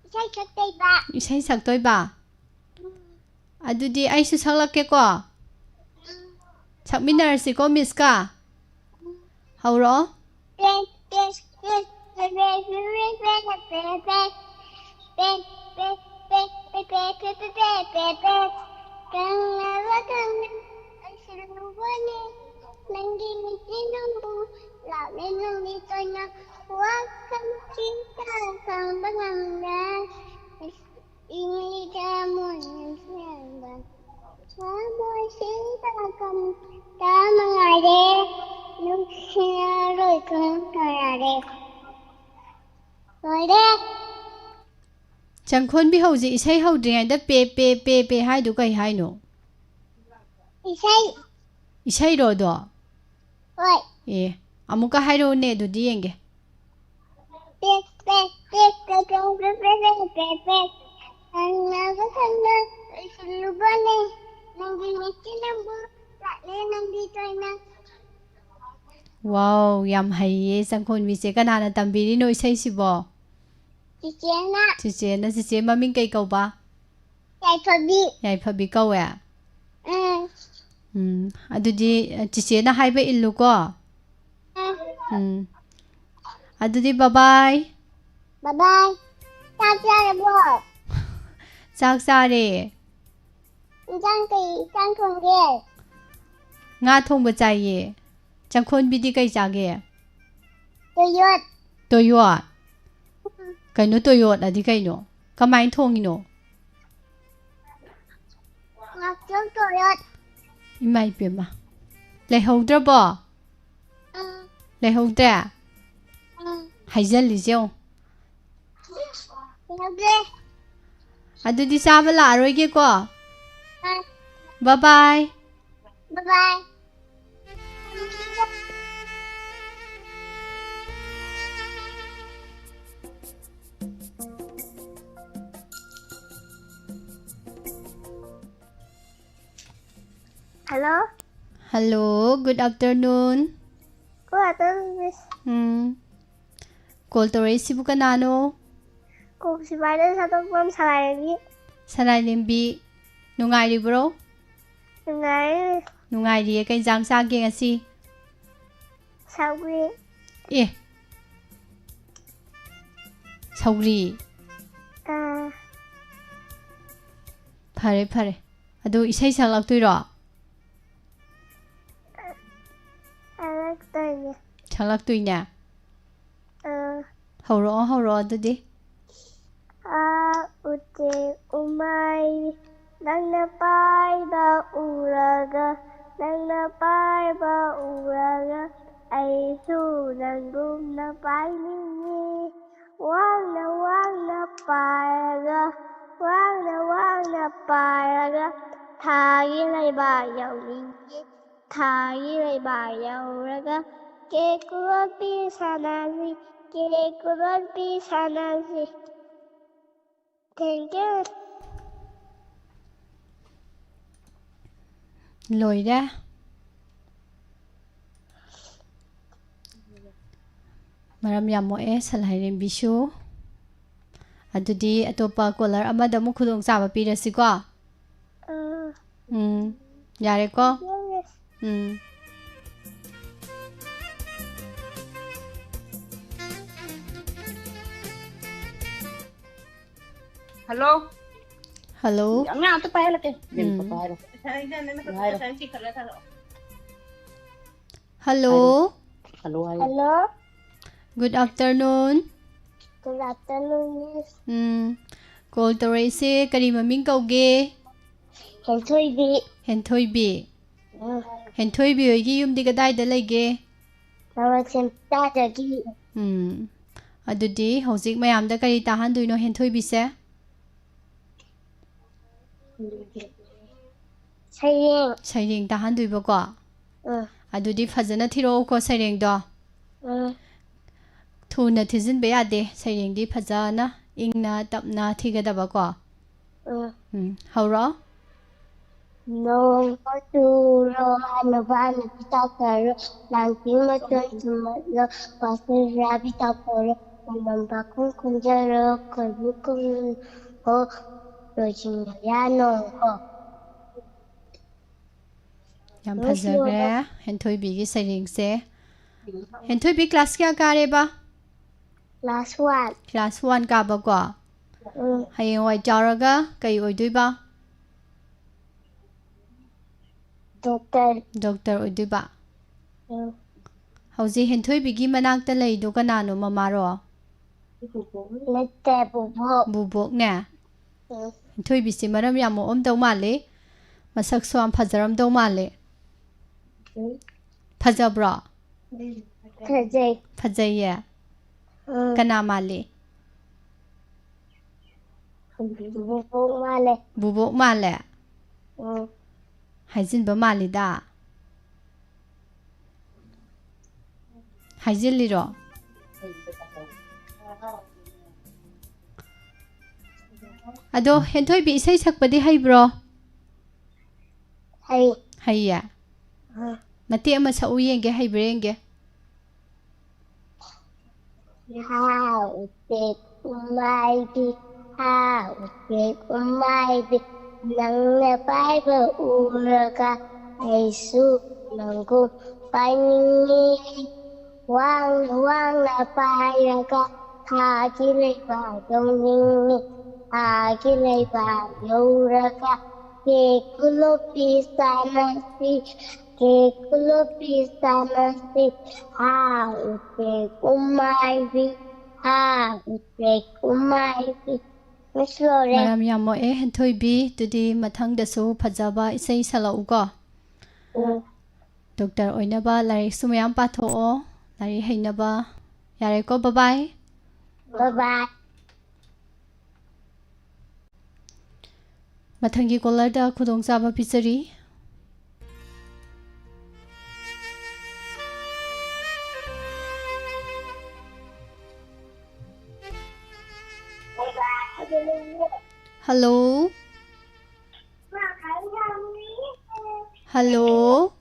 ꯏꯁꯩ ꯁꯛꯇꯣꯏꯕ꯫ ꯏꯁꯩ ꯁꯛꯇꯣꯏꯕ? ꯎꯝ꯫ ꯑꯗꯨꯗꯤ ꯑꯩꯁꯨ ꯁꯛꯂꯛꯀꯦꯀꯣ꯫ ꯎꯝ꯫ ꯁꯛꯃꯤꯟꯅꯔꯁꯤꯀꯣ ꯃꯤꯁꯀ꯫ ꯎꯝ꯫ ꯍꯧꯔꯛꯑꯣ꯫ ꯅꯪꯒꯤ ꯃꯤꯠꯁꯤꯅꯕꯨ ꯂꯥꯛꯂꯦ ꯅꯪꯒꯤ ꯇꯣꯏꯅ ꯋꯥꯈꯜꯁꯤꯗ ꯈꯪꯕ ꯉꯝꯗꯦ꯫ ꯏꯪꯂꯤꯗ ꯃꯣꯏꯅ ꯁꯦꯝꯕ ꯊꯃꯣꯏꯁꯤꯗ ꯀꯝꯇ ꯃꯉꯥꯏꯔꯦ꯫ ꯅꯨꯡꯁꯤꯔꯔꯣꯏ ꯈꯪ ꯇꯥꯔꯦ꯫ ꯂꯣꯏꯔꯦ꯫ ꯆꯪꯈꯣꯟꯕꯤ, ꯍꯧꯖꯤꯛ ꯏꯁꯩ ꯍꯧꯗ꯭ꯔꯤꯉꯩꯗ ꯄꯦ, ꯄꯦ, ꯄꯦ, ꯄꯦ ꯍꯥꯏꯗꯨ ꯀꯩ ꯍꯥꯏꯅꯣ? ꯏꯁꯩ꯫ ꯏꯁꯩꯔꯣ ꯑꯗꯣ? ꯍꯣꯏ꯫ ꯑꯦ, ꯑꯃꯨꯛꯀ ꯍꯥꯏꯔꯛꯎꯅꯦ, ꯑꯗꯨꯗꯤ ꯌꯦꯡꯒꯦ꯫ ꯄꯦꯛ, ꯄꯦꯛ, ꯄꯦꯛ, ꯄꯦꯛ, ꯄꯦꯛ, ꯄꯦꯛ, ꯄꯦꯛ, ꯄꯦꯛ, ꯄꯦꯛ꯫ ꯈꯪꯅꯕ ꯈꯪꯅ ꯂꯣꯏꯁꯤꯜꯂꯨꯕꯅꯦ꯫ ꯅꯪꯒꯤ ꯃꯤꯠꯁꯤꯅꯕꯨ ꯂꯥꯛꯂꯦ ꯅꯪꯒꯤ ꯇꯣꯏꯅ꯫ ꯋꯥꯎ, ꯌꯥꯝ ꯍꯩꯌꯦ ꯆꯪꯈꯣꯟꯕꯤꯁꯦ꯫ ꯀꯅꯥꯅ ꯇꯝꯕꯤꯔꯤꯅꯣ ꯏꯁꯩꯁꯤꯕꯣ? ꯆꯤꯆꯦꯅ꯫ ꯆꯤꯆꯦꯅ꯫ ꯆꯤꯆꯦ ꯃꯃꯤꯡ ꯀꯩ ꯀꯧꯕ? ꯌꯥꯏꯐꯕꯤ꯫ ꯌꯥꯏꯐꯕꯤ ꯀꯧꯋꯦ? ꯎꯝ꯫ ꯎꯝ, ꯑꯗꯨꯗꯤ, ꯑ, ꯆꯤꯆꯦꯅ ꯍꯥꯏꯕ ꯏꯜꯂꯨꯀꯣ꯫ ꯎꯝ꯫ ꯎꯝ꯫ ꯑꯗꯨꯗꯤ bye bye꯫ Bye bye꯫ ꯆꯥꯛ ꯆꯥꯔꯕꯣ? ꯆꯥꯛ ꯆꯥꯔꯦ꯫ ꯏꯟꯁꯥꯡ ꯀꯩ ꯏꯟꯁꯥꯡ ꯊꯣꯡꯒꯦ? ꯉꯥ ꯊꯣꯡꯕ ꯆꯥꯏꯌꯦ꯫ ꯆꯪꯈꯣꯟꯕꯤꯗꯤ ꯀꯩ ꯆꯥꯒꯦ? ꯇꯣꯌꯣꯠ꯫ ꯇꯣꯌꯣꯠ? ꯎꯝ꯫ ꯀꯩꯅꯣ ꯇꯣꯌꯣꯠ ꯑꯗꯤ ꯀꯩꯅꯣ? ꯀꯃꯥꯏꯅ ꯊꯣꯡꯉꯤꯅꯣ? ꯉꯥꯛꯇꯪ ꯇꯣꯏꯂꯦꯠ꯫ ꯏꯃꯥ ꯏꯄꯦꯝꯃ꯫ ꯂꯩꯍꯧꯗ꯭ꯔꯕꯣ? ꯎꯝ꯫ ꯂꯩꯍꯧꯗ꯭ꯔꯦ? ꯎꯝ꯫ ꯍꯥꯏꯖꯜꯂꯤꯁꯦ ꯌꯦꯡꯉꯨ꯫ ꯂꯩꯍꯧꯗ꯭ꯔꯦ꯫ ꯑꯗꯨꯗꯤ ꯆꯥꯕ ꯂꯥꯛꯑꯔꯣꯏꯒꯦꯀꯣ꯫ ꯎꯝ꯫ ꯕꯥꯏ ꯕꯥꯏ꯫ ꯕꯥꯏ ꯕꯥꯏ꯫ Hello? Hello, good afternoon. Good afternoon, miss. ꯎꯝ꯫ Call ꯇꯧꯔꯛꯏꯁꯤꯕꯨ ꯀꯅꯥꯅꯣ? ꯀꯣꯛꯆꯤꯡꯕꯥꯏꯗ ꯁꯥꯇꯣꯛꯄꯝ ꯁꯂꯥꯏꯔꯦꯝꯕꯤ꯫ ꯁꯂꯥꯏꯔꯦꯝꯕꯤ, ꯅꯨꯡꯉꯥꯏꯔꯤꯕ꯭ꯔꯣ? ꯅꯨꯡꯉꯥꯏꯔꯤ꯫ ꯅꯨꯡꯉꯥꯏꯔꯤꯌꯦ꯫ ꯀꯩ ꯏꯟꯖꯥꯡ ꯆꯥꯒꯦ ꯉꯁꯤ? ꯁꯧꯒ꯭ꯔꯤ꯫ ꯑꯦ꯫ ꯁꯧꯒ꯭ꯔꯤ? ꯑꯥ꯫ ꯐꯔꯦ, ꯐꯔꯦ꯫ ꯑꯗꯨ ꯏꯁꯩ ꯁꯛꯂꯛꯇꯣꯏꯔꯣ? ꯁꯛꯂꯛꯇꯣꯏꯅꯦ꯫ ꯁꯛꯂꯛꯇꯣꯏꯅꯦ? ꯑꯥ꯫ ꯍꯧꯔꯛꯑꯣ, ꯍꯧꯔꯛꯑꯣ ꯑꯗꯨꯗꯤ꯫ ꯑꯥ, ꯎꯆꯦꯛ ꯎꯃꯥꯏ, ꯅꯪꯅ ꯄꯥꯏꯕ ꯎꯔꯒ, ꯅꯪꯅ ꯄꯥꯏꯕ ꯎꯔꯒ, ꯑꯩꯁꯨ ꯅꯪꯒꯨꯝꯅ ꯄꯥꯏꯅꯤꯡꯉꯤ꯫ ꯋꯥꯡꯅ ꯋꯥꯡꯅ ꯄꯥꯏꯔꯒ, ꯋꯥꯡꯅ ꯋꯥꯡꯅ ꯄꯥꯏꯔꯒ, ꯊꯥꯒꯤ ꯂꯩꯕꯥꯛ ꯌꯧꯅꯤꯡꯉꯤ꯫ ꯊꯥꯒꯤ ꯂꯩꯕꯥꯛ ꯌꯧꯔꯒ, ꯀꯦꯀꯨ ꯂꯣꯠꯄꯤ ꯁꯥꯟꯅꯁꯤ, ꯀꯦꯀꯨ ꯂꯣꯠꯄꯤ ꯁꯥꯟꯅꯁꯤ꯫ Thank you. ꯂꯣꯏꯔꯦ꯫ ꯃꯔꯝ ꯌꯥꯝ ꯃꯣꯛꯑꯦ ꯁꯂꯥꯏꯔꯦꯝꯕꯤꯁꯨ꯫ ꯑꯗꯨꯗꯤ ꯑꯇꯣꯞꯄ caller ꯑꯃꯗ ꯑꯃꯨꯛ ꯈꯨꯗꯣꯡꯆꯥꯕ ꯄꯤꯔꯁꯤꯀꯣ꯫ ꯑꯥ꯫ ꯎꯝ, ꯌꯥꯔꯦꯀꯣ? Thank you, miss. Um. Hello? Hello? ꯑꯉꯥꯡ ꯑꯝꯇ ꯄꯥꯏꯍꯜꯂꯛꯀꯦ꯫ ꯎꯝ꯫ ꯄꯥꯏꯍꯜꯂꯣ꯫ ꯄꯥꯏꯍꯜꯂꯣ꯫ Hello? Hello ꯍꯥꯏꯌꯨ꯫ Hello? Good afternoon. Good afternoon, miss. ꯎꯝ꯫ Call ꯇꯧꯔꯛꯏꯁꯦ ꯀꯔꯤ ꯃꯃꯤꯡ ꯀꯧꯒꯦ? ꯍꯦꯟꯊꯣꯏꯕꯤ꯫ ꯍꯦꯟꯊꯣꯏꯕꯤ꯫ ꯎꯝ꯫ ꯍꯦꯟꯊꯣꯏꯕꯤ ꯍꯣꯏꯒꯤ ꯌꯨꯝꯗꯤ ꯀꯗꯥꯏꯗ ꯂꯩꯒꯦ? ꯂꯋꯥꯏ ꯁꯦꯝꯇꯥꯗꯒꯤ꯫ ꯎꯝ꯫ ꯑꯗꯨꯗꯤ ꯍꯧꯖꯤꯛ ꯃꯌꯥꯝꯗ ꯀꯔꯤ ꯇꯥꯍꯟꯗꯣꯏꯅꯣ ꯍꯦꯟꯊꯣꯏꯕꯤꯁꯦ? ꯁꯩꯔꯦꯡ꯫ ꯁꯩꯔꯦꯡ ꯇꯥꯍꯟꯗꯣꯏꯕꯀꯣ? ꯎꯝ꯫ ꯑꯗꯨꯗꯤ ꯐꯖꯅ ꯊꯤꯔꯛꯎꯀꯣ ꯁꯩꯔꯦꯡꯗꯣ꯫ ꯎꯝ꯫ ꯊꯨꯅ ꯊꯤꯖꯤꯟꯕ ꯌꯥꯗꯦ꯫ ꯁꯩꯔꯦꯡꯗꯤ ꯐꯖꯅ ꯏꯪꯅ ꯇꯞꯅ ꯊꯤꯒꯗꯕꯀꯣ꯫ ꯎꯝ꯫ ꯎꯝ, ꯍꯧꯔꯣ꯫ ꯅꯣꯡ ꯆꯨꯔꯣ, ꯍꯅꯨꯕꯥ ꯅꯨꯄꯤ ꯇꯥꯎꯊꯔꯣ, ꯂꯥꯡꯇ꯭ꯔꯤꯛ ꯃꯇꯣꯟ ꯆꯨꯝꯃꯠꯂꯣ, ꯋꯥꯁꯤꯜ ꯔꯥꯕꯤ ꯇꯥꯎꯊꯔꯣ, ꯃꯅꯝ ꯄꯥꯈꯨꯝ ꯈꯨꯝꯖꯔꯣ, ꯈꯣꯏꯃꯨ ꯈꯨꯝꯍꯣ, ꯂꯣꯏꯁꯤꯟꯕ ꯌꯥꯅꯣ ꯍꯣ꯫ ꯌꯥꯝ ꯅꯣꯡ ꯐꯖꯈ꯭ꯔꯦ ꯆꯨꯔꯣ꯫ ꯍꯦꯟꯊꯣꯏꯕꯤꯒꯤ ꯁꯩꯔꯦꯡꯁꯦ꯫ ꯍꯦꯟꯊꯣꯏꯕꯤ ꯀ꯭ꯂꯥꯁ ꯀꯌꯥ ꯀꯥꯔꯦꯕ? Class one. ꯀ꯭ꯂꯥꯁ ꯋꯥꯟ ꯀꯥꯕꯀꯣ꯫ ꯎꯝ꯫ ꯍꯌꯦꯡꯋꯥꯏ ꯆꯥꯎꯔꯒ ꯀꯩ ꯑꯣꯏꯗꯣꯏꯕ? ꯗꯣꯛꯇꯔ꯫ ꯗꯣꯛꯇꯔ ꯑꯣꯏꯗꯣꯏꯕ꯫ ꯎꯝ꯫ ꯍꯧꯖꯤꯛ ꯍꯦꯟꯊꯣꯏꯕꯤꯒꯤ ꯃꯅꯥꯛꯇ ꯂꯩꯗꯣ ꯀꯅꯥꯅꯣ, ꯃꯃꯥꯔꯣ? ꯅꯠꯇꯦ, ꯕꯨꯕꯣꯛ꯫ ꯕꯨꯕꯣꯛꯅꯦ꯫ ꯎꯝ꯫ ꯍꯦꯟꯊꯣꯏꯕꯤꯁꯤ ꯃꯔꯝ ꯌꯥꯝ ꯃꯣꯛꯑꯝꯗꯧ ꯃꯥꯜꯂꯤ꯫ ꯃꯁꯛꯁꯨ ꯌꯥꯝ ꯐꯖꯔꯝꯗꯧ ꯃꯥꯜꯂꯤ꯫ ꯎꯝ꯫ ꯐꯖꯕ꯭ꯔꯣ? ꯐꯖꯩ꯫ ꯐꯖꯩꯌꯦ꯫ ꯎꯝ꯫ ꯀꯅꯥ ꯃꯥꯜꯂꯤ? ꯕꯨꯕꯣꯛ ꯃꯥꯜꯂꯦ꯫ ꯕꯨꯕꯣꯛ ꯃꯥꯜꯂꯦ꯫ ꯎꯝ꯫ ꯍꯥꯏꯖꯤꯟꯕ ꯃꯥꯜꯂꯤꯗ꯫ ꯍꯥꯏꯖꯤꯜꯂꯤꯔꯣ? ꯑꯗꯣ ꯍꯦꯟꯊꯣꯏꯕꯤ, ꯏꯁꯩ ꯁꯛꯄꯗꯤ ꯍꯩꯕ꯭ꯔꯣ? ꯍꯩ꯫ ꯍꯩꯌꯦ꯫ ꯎꯝ꯫ ꯃꯇꯦꯛ ꯑꯃ ꯁꯛꯎ ꯌꯦꯡꯒꯦ, ꯍꯩꯕ꯭ꯔꯥ ꯌꯦꯡꯒꯦ꯫ ꯍꯥ ꯎꯆꯦꯛ ꯎꯃꯥꯏꯕꯤ, ꯍꯥ ꯎꯆꯦꯛ ꯎꯃꯥꯏꯕꯤ, ꯅꯪꯅ ꯄꯥꯏꯕ ꯎꯔꯒ ꯑꯩꯁꯨ ꯅꯪꯒꯨꯝ ꯄꯥꯏꯅꯤꯡꯉꯤ꯫ ꯋꯥꯡꯅ ꯋꯥꯡꯅ ꯄꯥꯏꯔꯒ ꯊꯥꯒꯤ ꯂꯩꯕꯥꯛ ꯌꯧꯅꯤꯡꯉꯤ꯫ ꯊꯥꯒꯤ ꯂꯩꯕꯥꯛ ꯌꯧꯔꯒ ꯀꯦꯛ ꯀꯨꯂꯣꯞꯄꯤ ꯆꯥꯅꯁꯤ, ꯀꯦꯛ ꯀꯨꯂꯣꯞꯄꯤ ꯆꯥꯅꯁꯤ꯫ ꯍꯥ ꯎꯆꯦꯛ ꯎꯃꯥꯏꯕꯤ, ꯍꯥ ꯎꯆꯦꯛ ꯎꯃꯥꯏꯕꯤ꯫ ꯃꯤꯁ ꯂꯣꯏꯔꯦ꯫ ꯃꯔꯝ ꯌꯥꯝ ꯃꯣꯛꯑꯦ, ꯍꯦꯟꯊꯣꯏꯕꯤ꯫ ꯑꯗꯨꯗꯤ ꯃꯊꯪꯗꯁꯨ ꯐꯖꯕ ꯏꯁꯩ ꯁꯛꯂꯛꯎꯀꯣ꯫ ꯎꯝ꯫ ꯗꯣꯛꯇꯔ ꯑꯣꯏꯅꯕ ꯂꯥꯏꯔꯤꯛꯁꯨ ꯃꯌꯥꯝ ꯄꯥꯊꯣꯛꯑꯣ, ꯂꯥꯏꯔꯤꯛ ꯍꯩꯅꯕ꯫ ꯌꯥꯔꯦꯀꯣ, ꯕꯕꯥꯏ꯫ ꯕꯕꯥꯏ꯫ ꯃꯊꯪꯒꯤ ꯀꯣꯂꯔꯗ ꯈꯨꯗꯣꯡꯆꯥꯕ ꯄꯤꯖꯔꯤ꯫ ꯍꯜꯂꯣ꯫ ꯍꯜꯂꯣ꯫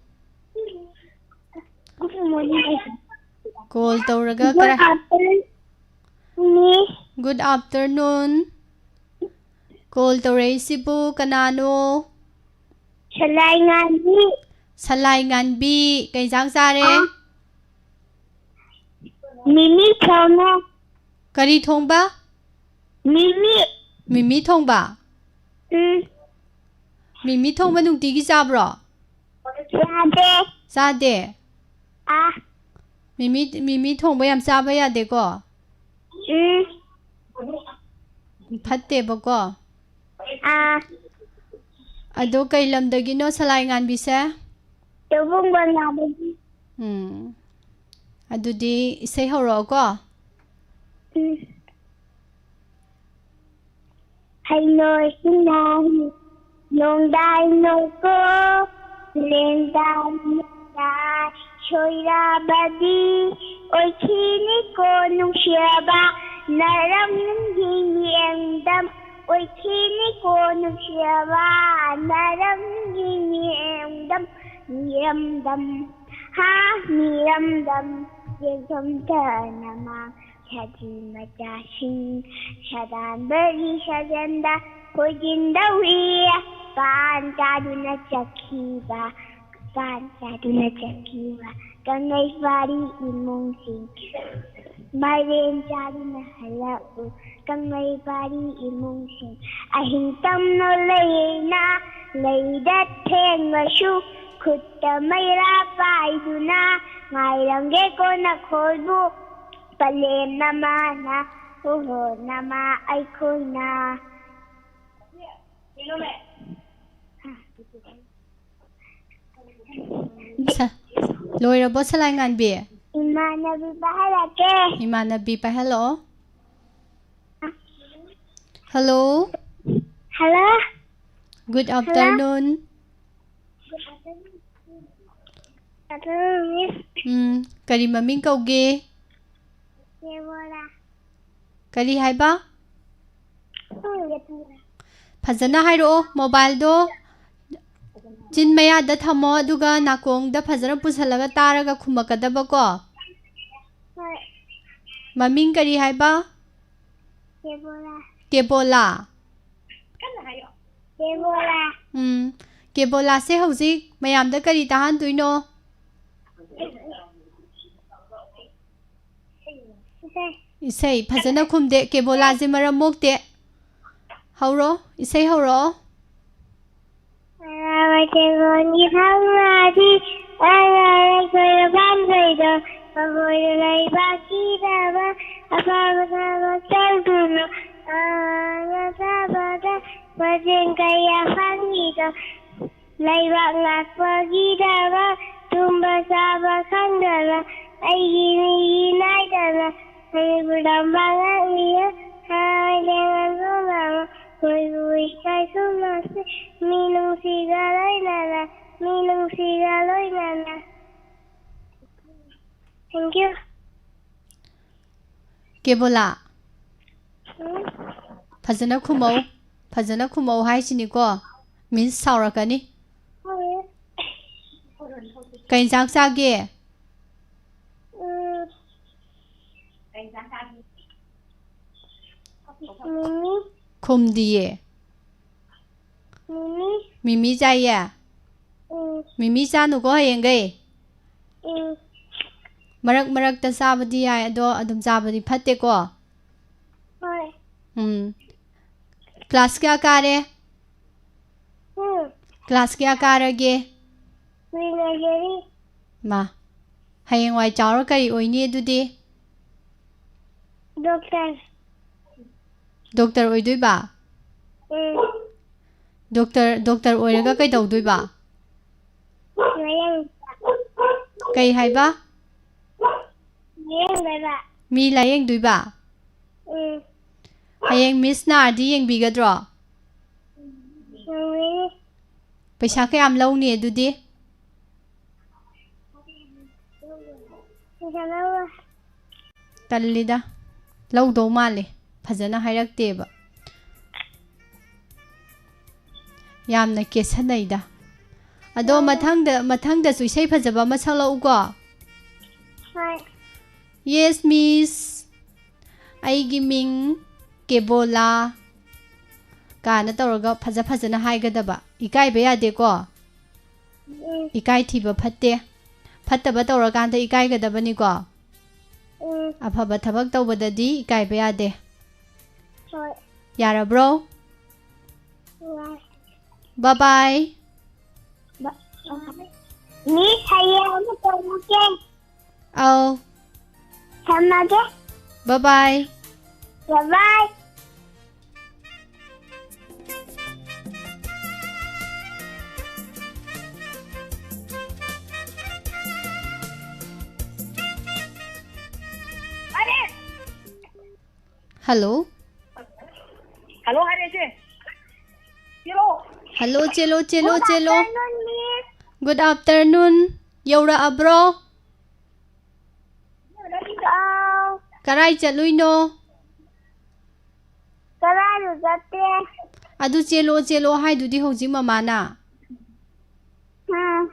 ꯀꯣꯜ ꯇꯧꯔꯒ ꯀꯔꯥꯏ? ꯃꯤꯁ꯫ Good afternoon. ꯀꯣꯜ ꯇꯧꯔꯛꯏꯁꯤꯕꯨ ꯀꯅꯥꯅꯣ? ꯁꯂꯥꯏ ꯉꯥꯟꯕꯤ꯫ ꯁꯂꯥꯏ ꯉꯥꯟꯕꯤ, ꯀꯩ ꯏꯟꯖꯥꯡ ꯆꯥꯔꯦ? ꯑ, ꯃꯤꯃꯤ ꯊꯣꯡꯉꯦ꯫ ꯀꯔꯤ ꯊꯣꯡꯕ? ꯃꯤꯃꯤ꯫ ꯃꯤꯃꯤ ꯊꯣꯡꯕ? ꯎꯝ꯫ ꯃꯤꯃꯤ ꯊꯣꯡꯕ ꯅꯨꯡꯇꯤꯒꯤ ꯆꯥꯕ꯭ꯔꯣ? ꯆꯥꯗꯦ꯫ ꯆꯥꯗꯦ? ꯑꯥ꯫ ꯃꯤꯃꯤ, ꯃꯤꯃꯤ ꯊꯣꯡꯕ ꯌꯥꯝ ꯆꯥꯕ ꯌꯥꯗꯦꯀꯣ? ꯎꯝ꯫ ꯐꯠꯇꯦꯕꯀꯣ? ꯑꯥ꯫ ꯑꯗꯣ ꯀꯩ ꯂꯝꯗꯒꯤꯅꯣ ꯁꯂꯥꯏ ꯉꯥꯟꯕꯤꯁꯦ? ꯇꯧꯕꯨꯡ ꯕꯪꯂꯥꯗꯒꯤ꯫ ꯎꯝ꯫ ꯑꯗꯨꯗꯤ ꯏꯁꯩ ꯍꯧꯔꯛꯑꯣꯀꯣ꯫ ꯎꯝ꯫ ꯍꯩꯅꯣꯏꯁꯤꯡꯅ ꯅꯣꯡꯗꯥꯏ ꯅꯣꯏꯀꯣ, ꯂꯦꯡꯗꯥꯏ ꯂꯦꯡꯗꯥꯏ ꯁꯣꯏꯔꯕꯗꯤ ꯑꯣꯏꯈꯤꯅꯤꯀꯣ ꯅꯨꯡꯁꯤꯔꯕ, ꯅꯔꯝꯒꯤ ꯃꯤꯠꯌꯦꯡꯗꯝ ꯑꯣꯏꯈꯤꯅꯤꯀꯣ ꯅꯨꯡꯁꯤꯔꯕ, ꯅꯔꯝꯒꯤ ꯃꯤꯠꯌꯦꯡꯗꯝ, ꯃꯤꯔꯝꯗꯝ, ꯍꯥ, ꯃꯤꯔꯝꯗꯝ, ꯌꯦꯡꯐꯝ ꯊꯅꯃꯥꯡ ꯁꯖꯤ ꯃꯆꯥꯁꯤꯡ, ꯁꯗꯥꯟꯕꯒꯤ ꯁꯥꯖꯟꯗ ꯈꯣꯏꯖꯤꯟꯗꯧꯔꯤ꯫ ꯄꯥꯟ ꯆꯥꯗꯨꯅ ꯆꯠꯈꯤꯕ, ꯄꯥꯟ ꯆꯥꯗꯨꯅ ꯆꯠꯈꯤꯕ ꯀꯪꯂꯩꯄꯥꯔꯤ ꯏꯃꯨꯡꯁꯤꯡ, ꯃꯥꯏꯔꯦꯟ ꯆꯥꯗꯨꯅ ꯍꯜꯂꯛꯎ ꯀꯪꯂꯩꯄꯥꯔꯤ ꯏꯃꯨꯡꯁꯤꯡ꯫ ꯑꯍꯤꯡ ꯇꯝꯅ ꯂꯩꯅ ꯂꯩꯗ ꯊꯦꯡꯂꯁꯨ, ꯈꯨꯠꯇ ꯃꯩꯔꯥ ꯄꯥꯏꯗꯨꯅ ꯉꯥꯏꯔꯝꯒꯦꯀꯣ ꯅꯈꯣꯏꯕꯨ꯫ ꯄꯂꯦꯝꯅ ꯃꯥꯅ ꯄꯨꯝꯅꯃꯛ ꯑꯩꯈꯣꯏꯅ ꯁ-, ꯂꯣꯏꯔꯕꯣ, ꯁꯂꯥꯏꯉꯥꯟꯕꯤ? ꯏꯃꯥꯟꯅꯕꯤ ꯄꯥꯏꯍꯜꯂꯛꯀꯦ꯫ ꯏꯃꯥꯟꯅꯕꯤ ꯄꯥꯏꯍꯜꯂꯛꯑꯣ꯫ Hello꯫ Hello꯫ Good afternoon꯫ Afternoon, Miss꯫ ꯎꯝ, ꯀꯔꯤ ꯃꯃꯤꯡ ꯀꯧꯒꯦ? ꯗꯦꯕꯣꯂꯥ꯫ ꯀꯔꯤ ꯍꯥꯏꯕ? ꯈꯪꯗꯦ꯫ ꯐꯖꯅ ꯍꯥꯏꯔꯛꯑꯣ꯫ Mobileꯗꯣ ꯆꯤꯟ ꯃꯌꯥꯗ ꯊꯝꯃꯣ, ꯑꯗꯨꯒ ꯅꯥꯀꯣꯡꯗ ꯐꯖꯅ ꯄꯨꯁꯜꯂꯒ ꯇꯥꯔꯒ ꯈꯨꯝꯃꯛꯀꯗꯕꯀꯣ꯫ ꯍꯣꯏ꯫ ꯃꯃꯤꯡ ꯀꯔꯤ ꯍꯥꯏꯕ? ꯗꯦꯕꯣꯂꯥ꯫ ꯗꯦꯕꯣꯂꯥ꯫ ꯀꯟꯅ ꯍꯥꯏꯌꯣ꯫ ꯗꯦꯕꯣꯂꯥ꯫ ꯎꯝ꯫ ꯗꯦꯕꯣꯂꯥꯁꯦ ꯍꯧꯖꯤꯛ ꯃꯌꯥꯝꯗ ꯀꯔꯤ ꯇꯥꯍꯟꯗꯣꯏꯅꯣ? ꯏꯁꯩ꯫ ꯏꯁꯩ ꯐꯖꯅ ꯈꯨꯝꯗꯦ꯫ ꯗꯦꯕꯣꯂꯥꯁꯦ ꯃꯔꯝ ꯃꯣꯛꯇꯦ꯫ ꯍꯧꯔꯣ, ꯏꯁꯩ ꯍꯧꯔꯛꯑꯣ꯫ ꯑꯔꯥꯕ ꯆꯦꯡꯒꯣꯟꯒꯤ ꯊꯧꯅꯥꯗꯤ ꯑꯔꯥ ꯂꯩꯈꯣꯏꯗ ꯄꯥꯟꯕꯩꯗꯣ, ꯃꯈꯣꯏꯅ ꯂꯩꯕꯥꯛꯀꯤꯗꯃꯛ ꯑꯐꯕ ꯊꯕꯛ ꯇꯧꯗꯨꯅ, ꯑꯉꯥꯡꯅ ꯆꯥꯕꯗ ꯃꯇꯦꯡ ꯀꯌꯥ ꯐꯪꯉꯤꯗꯣ, ꯂꯩꯕꯥꯛ ꯉꯥꯛꯄꯒꯤꯗꯃꯛ ꯇꯨꯝꯕ ꯆꯥꯕ ꯈꯪꯗꯅ, ꯑꯩꯒꯤ ꯃꯤꯒꯤ ꯅꯥꯏꯗꯅ, ꯃꯅꯤꯄꯨꯔ ꯇꯝꯄꯥꯛ ꯉꯥꯛꯂꯤꯌꯦ, ꯍꯥꯏ ꯂꯦꯡꯉꯟꯕ ꯃꯃꯥ, ꯃꯣꯏꯕꯨ ꯏꯀꯥꯏ ꯈꯨꯝꯅꯁꯤ, ꯃꯤꯅꯨꯡꯁꯤꯒ ꯂꯣꯏꯅꯅ, ꯃꯤꯅꯨꯡꯁꯤꯒ ꯂꯣꯏꯅꯅ꯫ Thank you꯫ ꯀꯦꯕꯣꯂꯥ, ꯎꯝ? ꯐꯖꯅ ꯈꯨꯝꯃꯧ, ꯐꯖꯅ ꯈꯨꯝꯃꯧ ꯍꯥꯏꯁꯤꯅꯤꯀꯣ, Miss ꯁꯥꯎꯔꯛꯀꯅꯤ꯫ ꯍꯣꯏ꯫ ꯀꯩ ꯏꯟꯁꯥꯡ ꯆꯥꯒꯦ? ꯎꯝ꯫ ꯃꯤꯃꯤ꯫ ꯈꯨꯝꯗꯤꯌꯦ꯫ ꯃꯤꯃꯤ꯫ ꯃꯤꯃꯤ ꯆꯥꯏꯌꯦ? ꯎꯝ꯫ ꯃꯤꯃꯤ ꯆꯥꯅꯨꯀꯣ ꯍꯌꯦꯡꯈꯩ꯫ ꯎꯝ꯫ ꯃꯔꯛ ꯃꯔꯛꯇ ꯆꯥꯕꯗꯤ ꯌꯥꯏ, ꯑꯗꯣ ꯑꯗꯨꯝ ꯆꯥꯕꯗꯤ ꯐꯠꯇꯦꯀꯣ꯫ ꯍꯣꯏ꯫ ꯎꯝ꯫ Class ꯀꯌꯥ ꯀꯥꯔꯦ? ꯎꯝ꯫ Class ꯀꯌꯥ ꯀꯥꯔꯒꯦ? Pre-nursery꯫ ꯃꯥ, ꯍꯌꯦꯡꯋꯥꯏ ꯆꯥꯎꯔ ꯀꯔꯤ ꯑꯣꯏꯅꯤ ꯑꯗꯨꯗꯤ? Doctor꯫ ꯗꯣꯛꯇꯔ ꯑꯣꯏꯗꯣꯏꯕ? ꯎꯝ꯫ ꯗꯣꯛꯇꯔ, ꯗꯣꯛꯇꯔ ꯑꯣꯏꯔꯒ ꯀꯩꯗꯧꯗꯣꯏꯕ? ꯂꯥꯌꯦꯡꯕ꯫ ꯀꯩ ꯍꯥꯏꯕ? ꯂꯥꯌꯦꯡꯗꯣꯏꯕ꯫ ꯃꯤ ꯂꯥꯌꯦꯡꯗꯣꯏꯕ? ꯎꯝ꯫ ꯍꯌꯦꯡ ꯃꯤꯁ ꯅꯥꯔꯗꯤ ꯌꯦꯡꯕꯤꯒꯗ꯭ꯔꯣ? ꯌꯦꯡꯕꯤꯅꯤ꯫ ꯄꯩꯁꯥ ꯀꯌꯥꯝ ꯂꯧꯅꯤ ꯑꯗꯨꯗꯤ? ꯄꯩꯁꯥ ꯂꯧꯔꯣꯏ꯫ ꯇꯜꯂꯤꯗ꯫ ꯂꯧꯗꯧ ꯃꯥꯜꯂꯦ꯫ ꯐꯖꯅ ꯍꯥꯏꯔꯛꯇꯦꯕ꯫ ꯌꯥꯝꯅ ꯀꯦꯠꯁꯟꯅꯩꯗ꯫ ꯑꯗꯣ ꯌꯥꯔꯦ꯫ ꯃꯊꯪꯗ, ꯃꯊꯪꯗꯁꯨ ꯏꯁꯩ ꯐꯖꯕ ꯑꯃ ꯁꯛꯂꯛꯎꯀꯣ꯫ ꯍꯣꯏ꯫ Yes, miss꯫ ꯑꯩꯒꯤ ꯃꯤꯡ ꯀꯦꯕꯣꯂꯥ ꯀꯥꯏꯅ ꯇꯧꯔꯒ ꯐꯖ ꯐꯖꯅ ꯍꯥꯏꯒꯗꯕ꯫ ꯏꯀꯥꯏꯕ ꯌꯥꯗꯦꯀꯣ꯫ ꯎꯝ꯫ ꯏꯀꯥꯏ ꯊꯤꯕ ꯐꯠꯇꯦ꯫ ꯐꯠꯇꯕ ꯇꯧꯔꯀꯥꯟꯗ ꯏꯀꯥꯏꯒꯗꯕꯅꯤꯀꯣ꯫ ꯎꯝ꯫ ꯑꯐꯕ ꯊꯕꯛ ꯇꯧꯕꯗꯗꯤ ꯏꯀꯥꯏꯕ ꯌꯥꯗꯦ꯫ ꯍꯣꯏ꯫ ꯌꯥꯔꯕ꯭ꯔꯣ? ꯌꯥꯔꯦ꯫ Bye bye꯫ ꯕ-, ꯃꯤꯁ, ꯍꯌꯦꯡ ꯑꯃꯨꯛ ꯇꯧꯔꯛꯀꯦ꯫ ꯑꯧ꯫ ꯊꯝꯃꯒꯦ꯫ Bye bye꯫ Bye bye꯫ Hello꯫ Hello, ꯍꯥꯏꯔꯦ ꯏꯆꯦ꯫ ꯆꯦꯜꯂꯣ꯫ Hello, ꯆꯦꯜꯂꯣ, ꯆꯦꯜꯂꯣ, Good ꯆꯦꯜꯂꯣ꯫ Afternoon, miss꯫ Good afternoon꯫ ꯌꯧꯔꯛꯑꯕ꯭ꯔꯣ? ꯑꯥꯎ꯫ ꯀꯔꯥꯏ ꯆꯠꯂꯨꯏꯅꯣ? ꯀꯔꯥꯏꯁꯨ ꯆꯠꯇꯦ꯫ ꯑꯗꯨ ꯆꯦꯜꯂꯣ, ꯆꯦꯜꯂꯣ ꯍꯥꯏꯗꯨꯗꯤ ꯍꯧꯖꯤꯛ ꯃꯃꯥꯅ꯫ ꯎꯝ꯫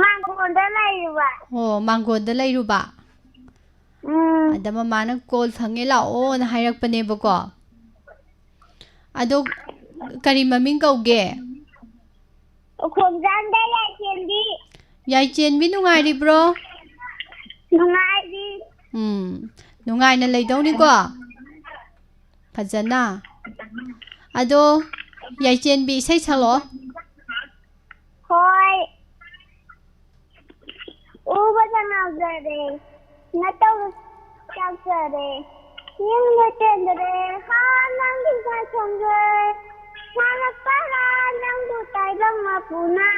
ꯃꯥꯡꯒꯣꯟꯗ ꯂꯩꯔꯨꯕ꯫ ꯑꯣ, ꯃꯥꯡꯒꯣꯟꯗ ꯂꯩꯔꯨꯕ꯫ ꯎꯝ꯫ ꯑꯗ ꯃꯃꯥꯅ ꯀꯣꯜ ꯐꯪꯉꯦ ꯂꯥꯛꯑꯣꯅ ꯍꯥꯏꯔꯛꯄꯅꯦꯕꯀꯣ꯫ ꯑꯗꯣ ꯀꯔꯤ ꯃꯃꯤꯡ ꯀꯧꯒꯦ? ꯎꯈꯣꯡꯖꯥꯝꯗ ꯌꯥꯏꯁꯦꯟꯕꯤ꯫ ꯌꯥꯏꯆꯦꯟꯕꯤ ꯅꯨꯡꯉꯥꯏꯔꯤꯕ꯭ꯔꯣ? ꯅꯨꯡꯉꯥꯏꯔꯤ꯫ ꯎꯝ, ꯅꯨꯡꯉꯥꯏꯅ ꯂꯩꯗꯧꯅꯤꯀꯣ꯫ ꯐꯖꯅ꯫ ꯑꯗꯣ, ꯌꯥꯏꯆꯦꯟꯕꯤ ꯏꯁꯩ ꯁꯛꯂꯛꯑꯣ꯫ ꯍꯣꯏ꯫ ꯎꯕꯗ ꯉꯥꯎꯖꯔꯦ, ꯅꯇꯧ ꯆꯥꯛꯆꯔꯦ, ꯌꯦꯡꯕ ꯆꯦꯟꯗ꯭ꯔꯦ ꯍꯥ ꯅꯪꯒꯤ ꯁꯥꯁꯣꯡꯗ꯭ꯔꯦ ꯁꯥꯔꯛꯄꯔꯥ ꯅꯪꯕꯨ ꯇꯥꯏꯕꯪ ꯃꯄꯨꯅ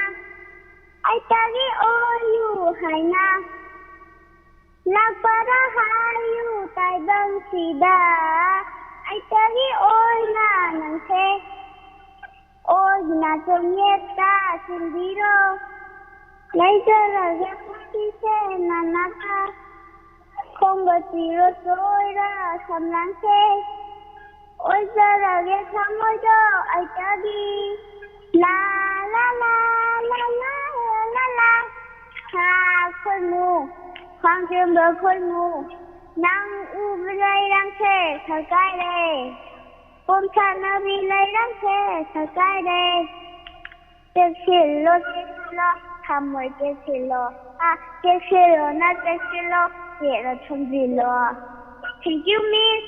ꯑꯩꯇꯒꯤ ꯑꯣꯏꯌꯨ ꯍꯥꯏꯅ ꯂꯥꯛꯄꯔꯥ ꯍꯥꯏꯌꯨ ꯇꯥꯏꯕꯪꯁꯤꯗ ꯑꯩꯇꯒꯤ ꯑꯣꯏꯅ ꯅꯪꯁꯦ ꯑꯣꯏꯅ ꯆꯣꯡꯌꯦꯠꯇ ꯆꯤꯟꯕꯤꯔꯣ ꯂꯩꯖꯔꯒꯦ ꯄꯨꯟꯁꯤꯁꯦ ꯅꯅꯥꯛꯇ ꯈꯣꯡꯕ ꯆꯤꯔꯣ ꯆꯣꯏꯔ ꯁꯝꯂꯥꯡꯁꯦ ꯑꯣꯏꯖꯔꯒꯦ ꯊꯃꯣꯏꯗꯣ ꯑꯩꯇꯒꯤ ꯂꯥ ꯂꯥ ꯂꯥ ꯂꯥ ꯂꯥ ꯂꯥ ꯂꯥ ꯁꯥ ꯈꯣꯏꯃꯨ ꯈ꯭ꯋꯥꯡꯖꯦꯝꯕ ꯈꯣꯏꯃꯨ ꯅꯪ ꯎꯕ ꯂꯩꯔꯥꯡꯁꯦ ꯁꯔꯀꯥꯏꯔꯦ ꯄꯣꯝꯁꯥꯠꯅꯕꯤ ꯂꯩꯔꯥꯡꯁꯦ ꯁꯔꯀꯥꯏꯔꯦ ꯆꯦꯛꯁꯤꯜꯂꯣ ꯆꯦꯛꯁꯤꯜꯂꯣ ꯊꯝꯃꯣꯏ ꯆꯦꯛꯁꯤꯜꯂꯣ ꯑꯥ ꯆꯦꯛꯁꯤꯜꯂꯣꯅ ꯆꯦꯛꯁꯤꯜꯂꯣ ꯆꯦꯠꯅ ꯊꯝꯖꯤꯜꯂꯣ Thank you, Miss.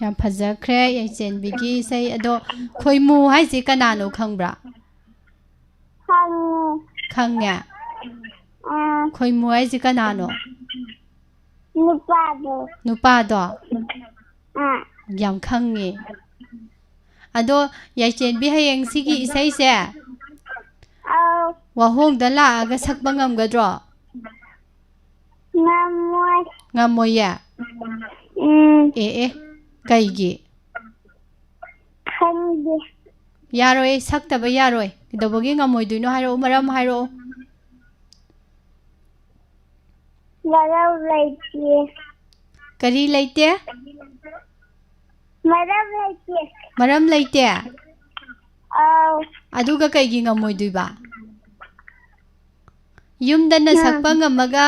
ꯌꯥꯝ ꯐꯖꯈ꯭ꯔꯦ ꯌꯥꯏꯆꯦꯟꯕꯤꯒꯤ ꯏꯁꯩ꯫ ꯑꯗꯣ ꯈꯣꯏꯃꯨ ꯍꯥꯏꯁꯦ ꯀꯅꯥꯅꯣ ꯈꯪꯕ꯭ꯔꯥ? ꯈꯪꯉꯦ꯫ ꯈꯪꯉꯦ꯫ ꯑꯥ, ꯈꯣꯏꯃꯨ ꯍꯥꯏꯁꯦ ꯀꯅꯥꯅꯣ? ꯅꯨꯄꯥꯗꯣ꯫ ꯅꯨꯄꯥꯗꯣ? ꯑꯥ, ꯌꯥꯝ ꯈꯪꯉꯦ꯫ ꯑꯗꯣ ꯌꯥꯏꯆꯦꯟꯕꯤ ꯍꯌꯦꯡ ꯁꯤꯒꯤ ꯏꯁꯩꯁꯦ ꯑꯧ, ꯋꯥꯍꯣꯡꯗ ꯂꯥꯛꯑꯒ ꯁꯛꯄ ꯉꯝꯒꯗ꯭ꯔꯣ? ꯉꯝꯃꯣꯏ꯫ ꯉꯝꯃꯣꯏꯌꯦ? ꯎꯝ, ꯑꯦ ꯑꯦ ꯀꯩꯒꯤ? ꯈꯪꯗꯦ꯫ ꯌꯥꯔꯣꯏ ꯁꯛꯇꯕ ꯌꯥꯔꯣꯏ꯫ ꯀꯩꯗꯧꯕꯒꯤ ꯉꯝꯃꯣꯏꯗꯣꯏꯅꯣ ꯍꯥꯏꯔꯛꯑꯣ ꯃꯔꯝ ꯍꯥꯏꯔꯛꯑꯣ꯫ ꯃꯔꯝ ꯂꯩꯇꯦ꯫ ꯀꯔꯤ ꯂꯩꯇꯦ? ꯃꯔꯝ ꯂꯩꯇꯦ꯫ ꯃꯔꯝ ꯂꯩꯇꯦ? ꯑꯧ, ꯑꯗꯨꯒ ꯀꯩꯒꯤ ꯉꯝꯃꯣꯏꯗꯣꯏꯕ? ꯌꯨꯝꯗꯅ ꯁꯛꯄ ꯉꯝꯃꯒ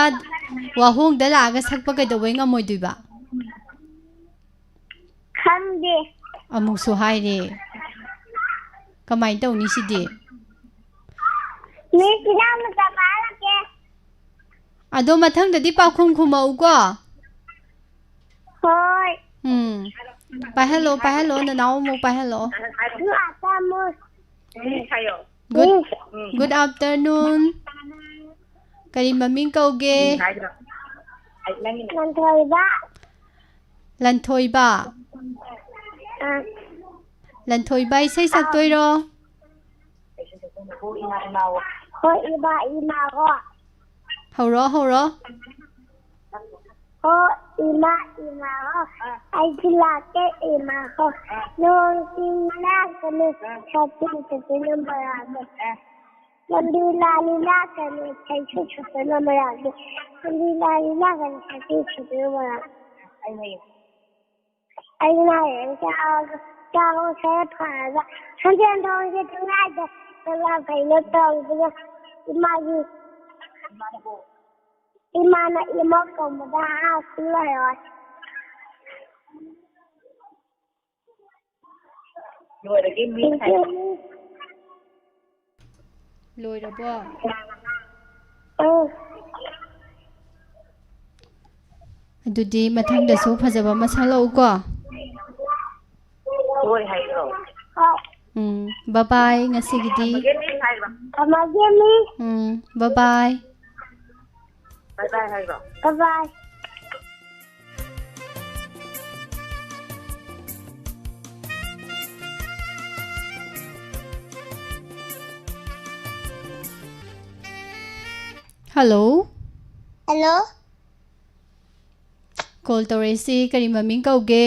ꯋꯥꯍꯣꯡꯗ ꯂꯥꯛꯑꯒ ꯁꯛꯄ ꯀꯩꯗꯧꯕꯩ ꯉꯝꯃꯣꯏꯗꯣꯏꯕ? ꯈꯪꯗꯦ꯫ ꯑꯃꯨꯛꯁꯨ ꯍꯥꯏꯔꯦ꯫ ꯀꯃꯥꯏꯅ ꯇꯧꯅꯤ ꯁꯤꯗꯤ? Miss ꯏꯅꯥꯎ ꯃꯆꯥ ꯄꯥꯏꯔꯛꯀꯦ꯫ ꯑꯗꯣ ꯃꯊꯪꯗꯗꯤ ꯄꯥꯎꯈꯨꯝ ꯈꯨꯝꯃꯛꯎꯀꯣ꯫ ꯍꯣꯏ꯫ ꯎꯝ꯫ ꯄꯥꯏꯍꯜꯂꯣ ꯄꯥꯏꯍꯜꯂꯣ ꯅꯅꯥꯎ ꯑꯃꯨꯛ ꯄꯥꯏꯍꯜꯂꯣ꯫ ꯂꯥꯛꯇ ꯑꯃꯨꯛ꯫ Good, good afternoon. ꯀꯔꯤ ꯃꯃꯤꯡ ꯀꯧꯒꯦ? ꯉꯥꯟꯊꯣꯏꯕ꯫ ꯂꯟꯊꯣꯏꯕ꯫ ꯂꯟꯊꯣꯏꯕ ꯏꯁꯩ ꯁꯛꯇꯣꯏꯔꯣ? ꯍꯣꯏ ꯏꯃꯥ ꯏꯃꯥ ꯍꯣ꯫ ꯍꯧꯔꯣ ꯍꯧꯔꯣ꯫ ꯍꯣ ꯏꯃꯥ ꯏꯃꯥ ꯍꯣ꯫ ꯑꯩꯁꯨ ꯂꯥꯛꯀꯦ ꯏꯃꯥ ꯍꯣ꯫ ꯅꯣꯡ ꯆꯤꯡ ꯂꯥꯛꯀꯅꯨ ꯁꯥꯇꯤꯟ ꯁꯥꯇꯤꯟ ꯃꯔꯥꯗꯣ꯫ ꯂꯝꯕꯤ ꯂꯥꯜꯂꯤ ꯂꯥꯛꯀꯅꯤ ꯁꯥꯏꯀꯜ ꯁꯥꯏꯀꯜ ꯃꯔꯥꯗꯣ꯫ ꯂꯝꯕꯤ ꯂꯥꯜꯂꯤ ꯂꯥꯛꯀꯅꯤ ꯁꯥꯏꯀꯜ ꯁꯥꯏꯀꯜ ꯃꯔꯥꯗꯣ꯫ ꯑꯩꯅ ꯍꯌꯦꯡ ꯆꯥꯎ ꯆꯥꯎ ꯁꯔ ꯐꯔꯒ ꯁꯟꯖꯦꯟ ꯊꯣꯡꯁꯦ ꯊꯣꯡꯉꯥꯏꯗ ꯀꯂꯥ ꯀꯩꯅꯣ ꯇꯧꯗꯅ ꯏꯃꯥꯒꯤ ꯏꯃꯥꯅ ꯏꯃꯣꯠ ꯀꯧꯕꯗ ꯍꯥꯞ ꯂꯩꯔꯣꯏ꯫ ꯂꯣꯏꯔꯒꯦ ꯃꯤꯁ ꯍꯥꯏꯔꯣ꯫ ꯂꯣꯏꯔꯕꯣ? ꯎꯝ꯫ ꯑꯗꯨꯗꯤ ꯃꯊꯪꯗꯁꯨ ꯐꯖꯕ ꯑꯃ ꯁꯛꯂꯛꯎꯀꯣ꯫ ꯍꯣꯏ ꯍꯥꯏꯔꯣ꯫ ꯍꯣꯏ꯫ ꯎꯝ, ꯕꯕꯥꯏ ꯉꯁꯤꯒꯤꯗꯤ꯫ ꯊꯝꯃꯒꯦ ꯃꯤꯁ ꯍꯥꯏꯔꯣ꯫ ꯊꯝꯃꯒꯦ ꯃꯤꯁ꯫ ꯎꯝ, ꯕꯕꯥꯏ꯫ ꯕꯥꯏ ꯕꯥꯏ ꯍꯥꯏꯔꯣ꯫ ꯕꯥꯏ ꯕꯥꯏ꯫ ꯍꯜꯂꯣ꯫ ꯍꯜꯂꯣ꯫ ꯀꯣꯜ ꯇꯧꯔꯛꯏꯁꯤ ꯀꯔꯤ ꯃꯃꯤꯡ ꯀꯧꯒꯦ?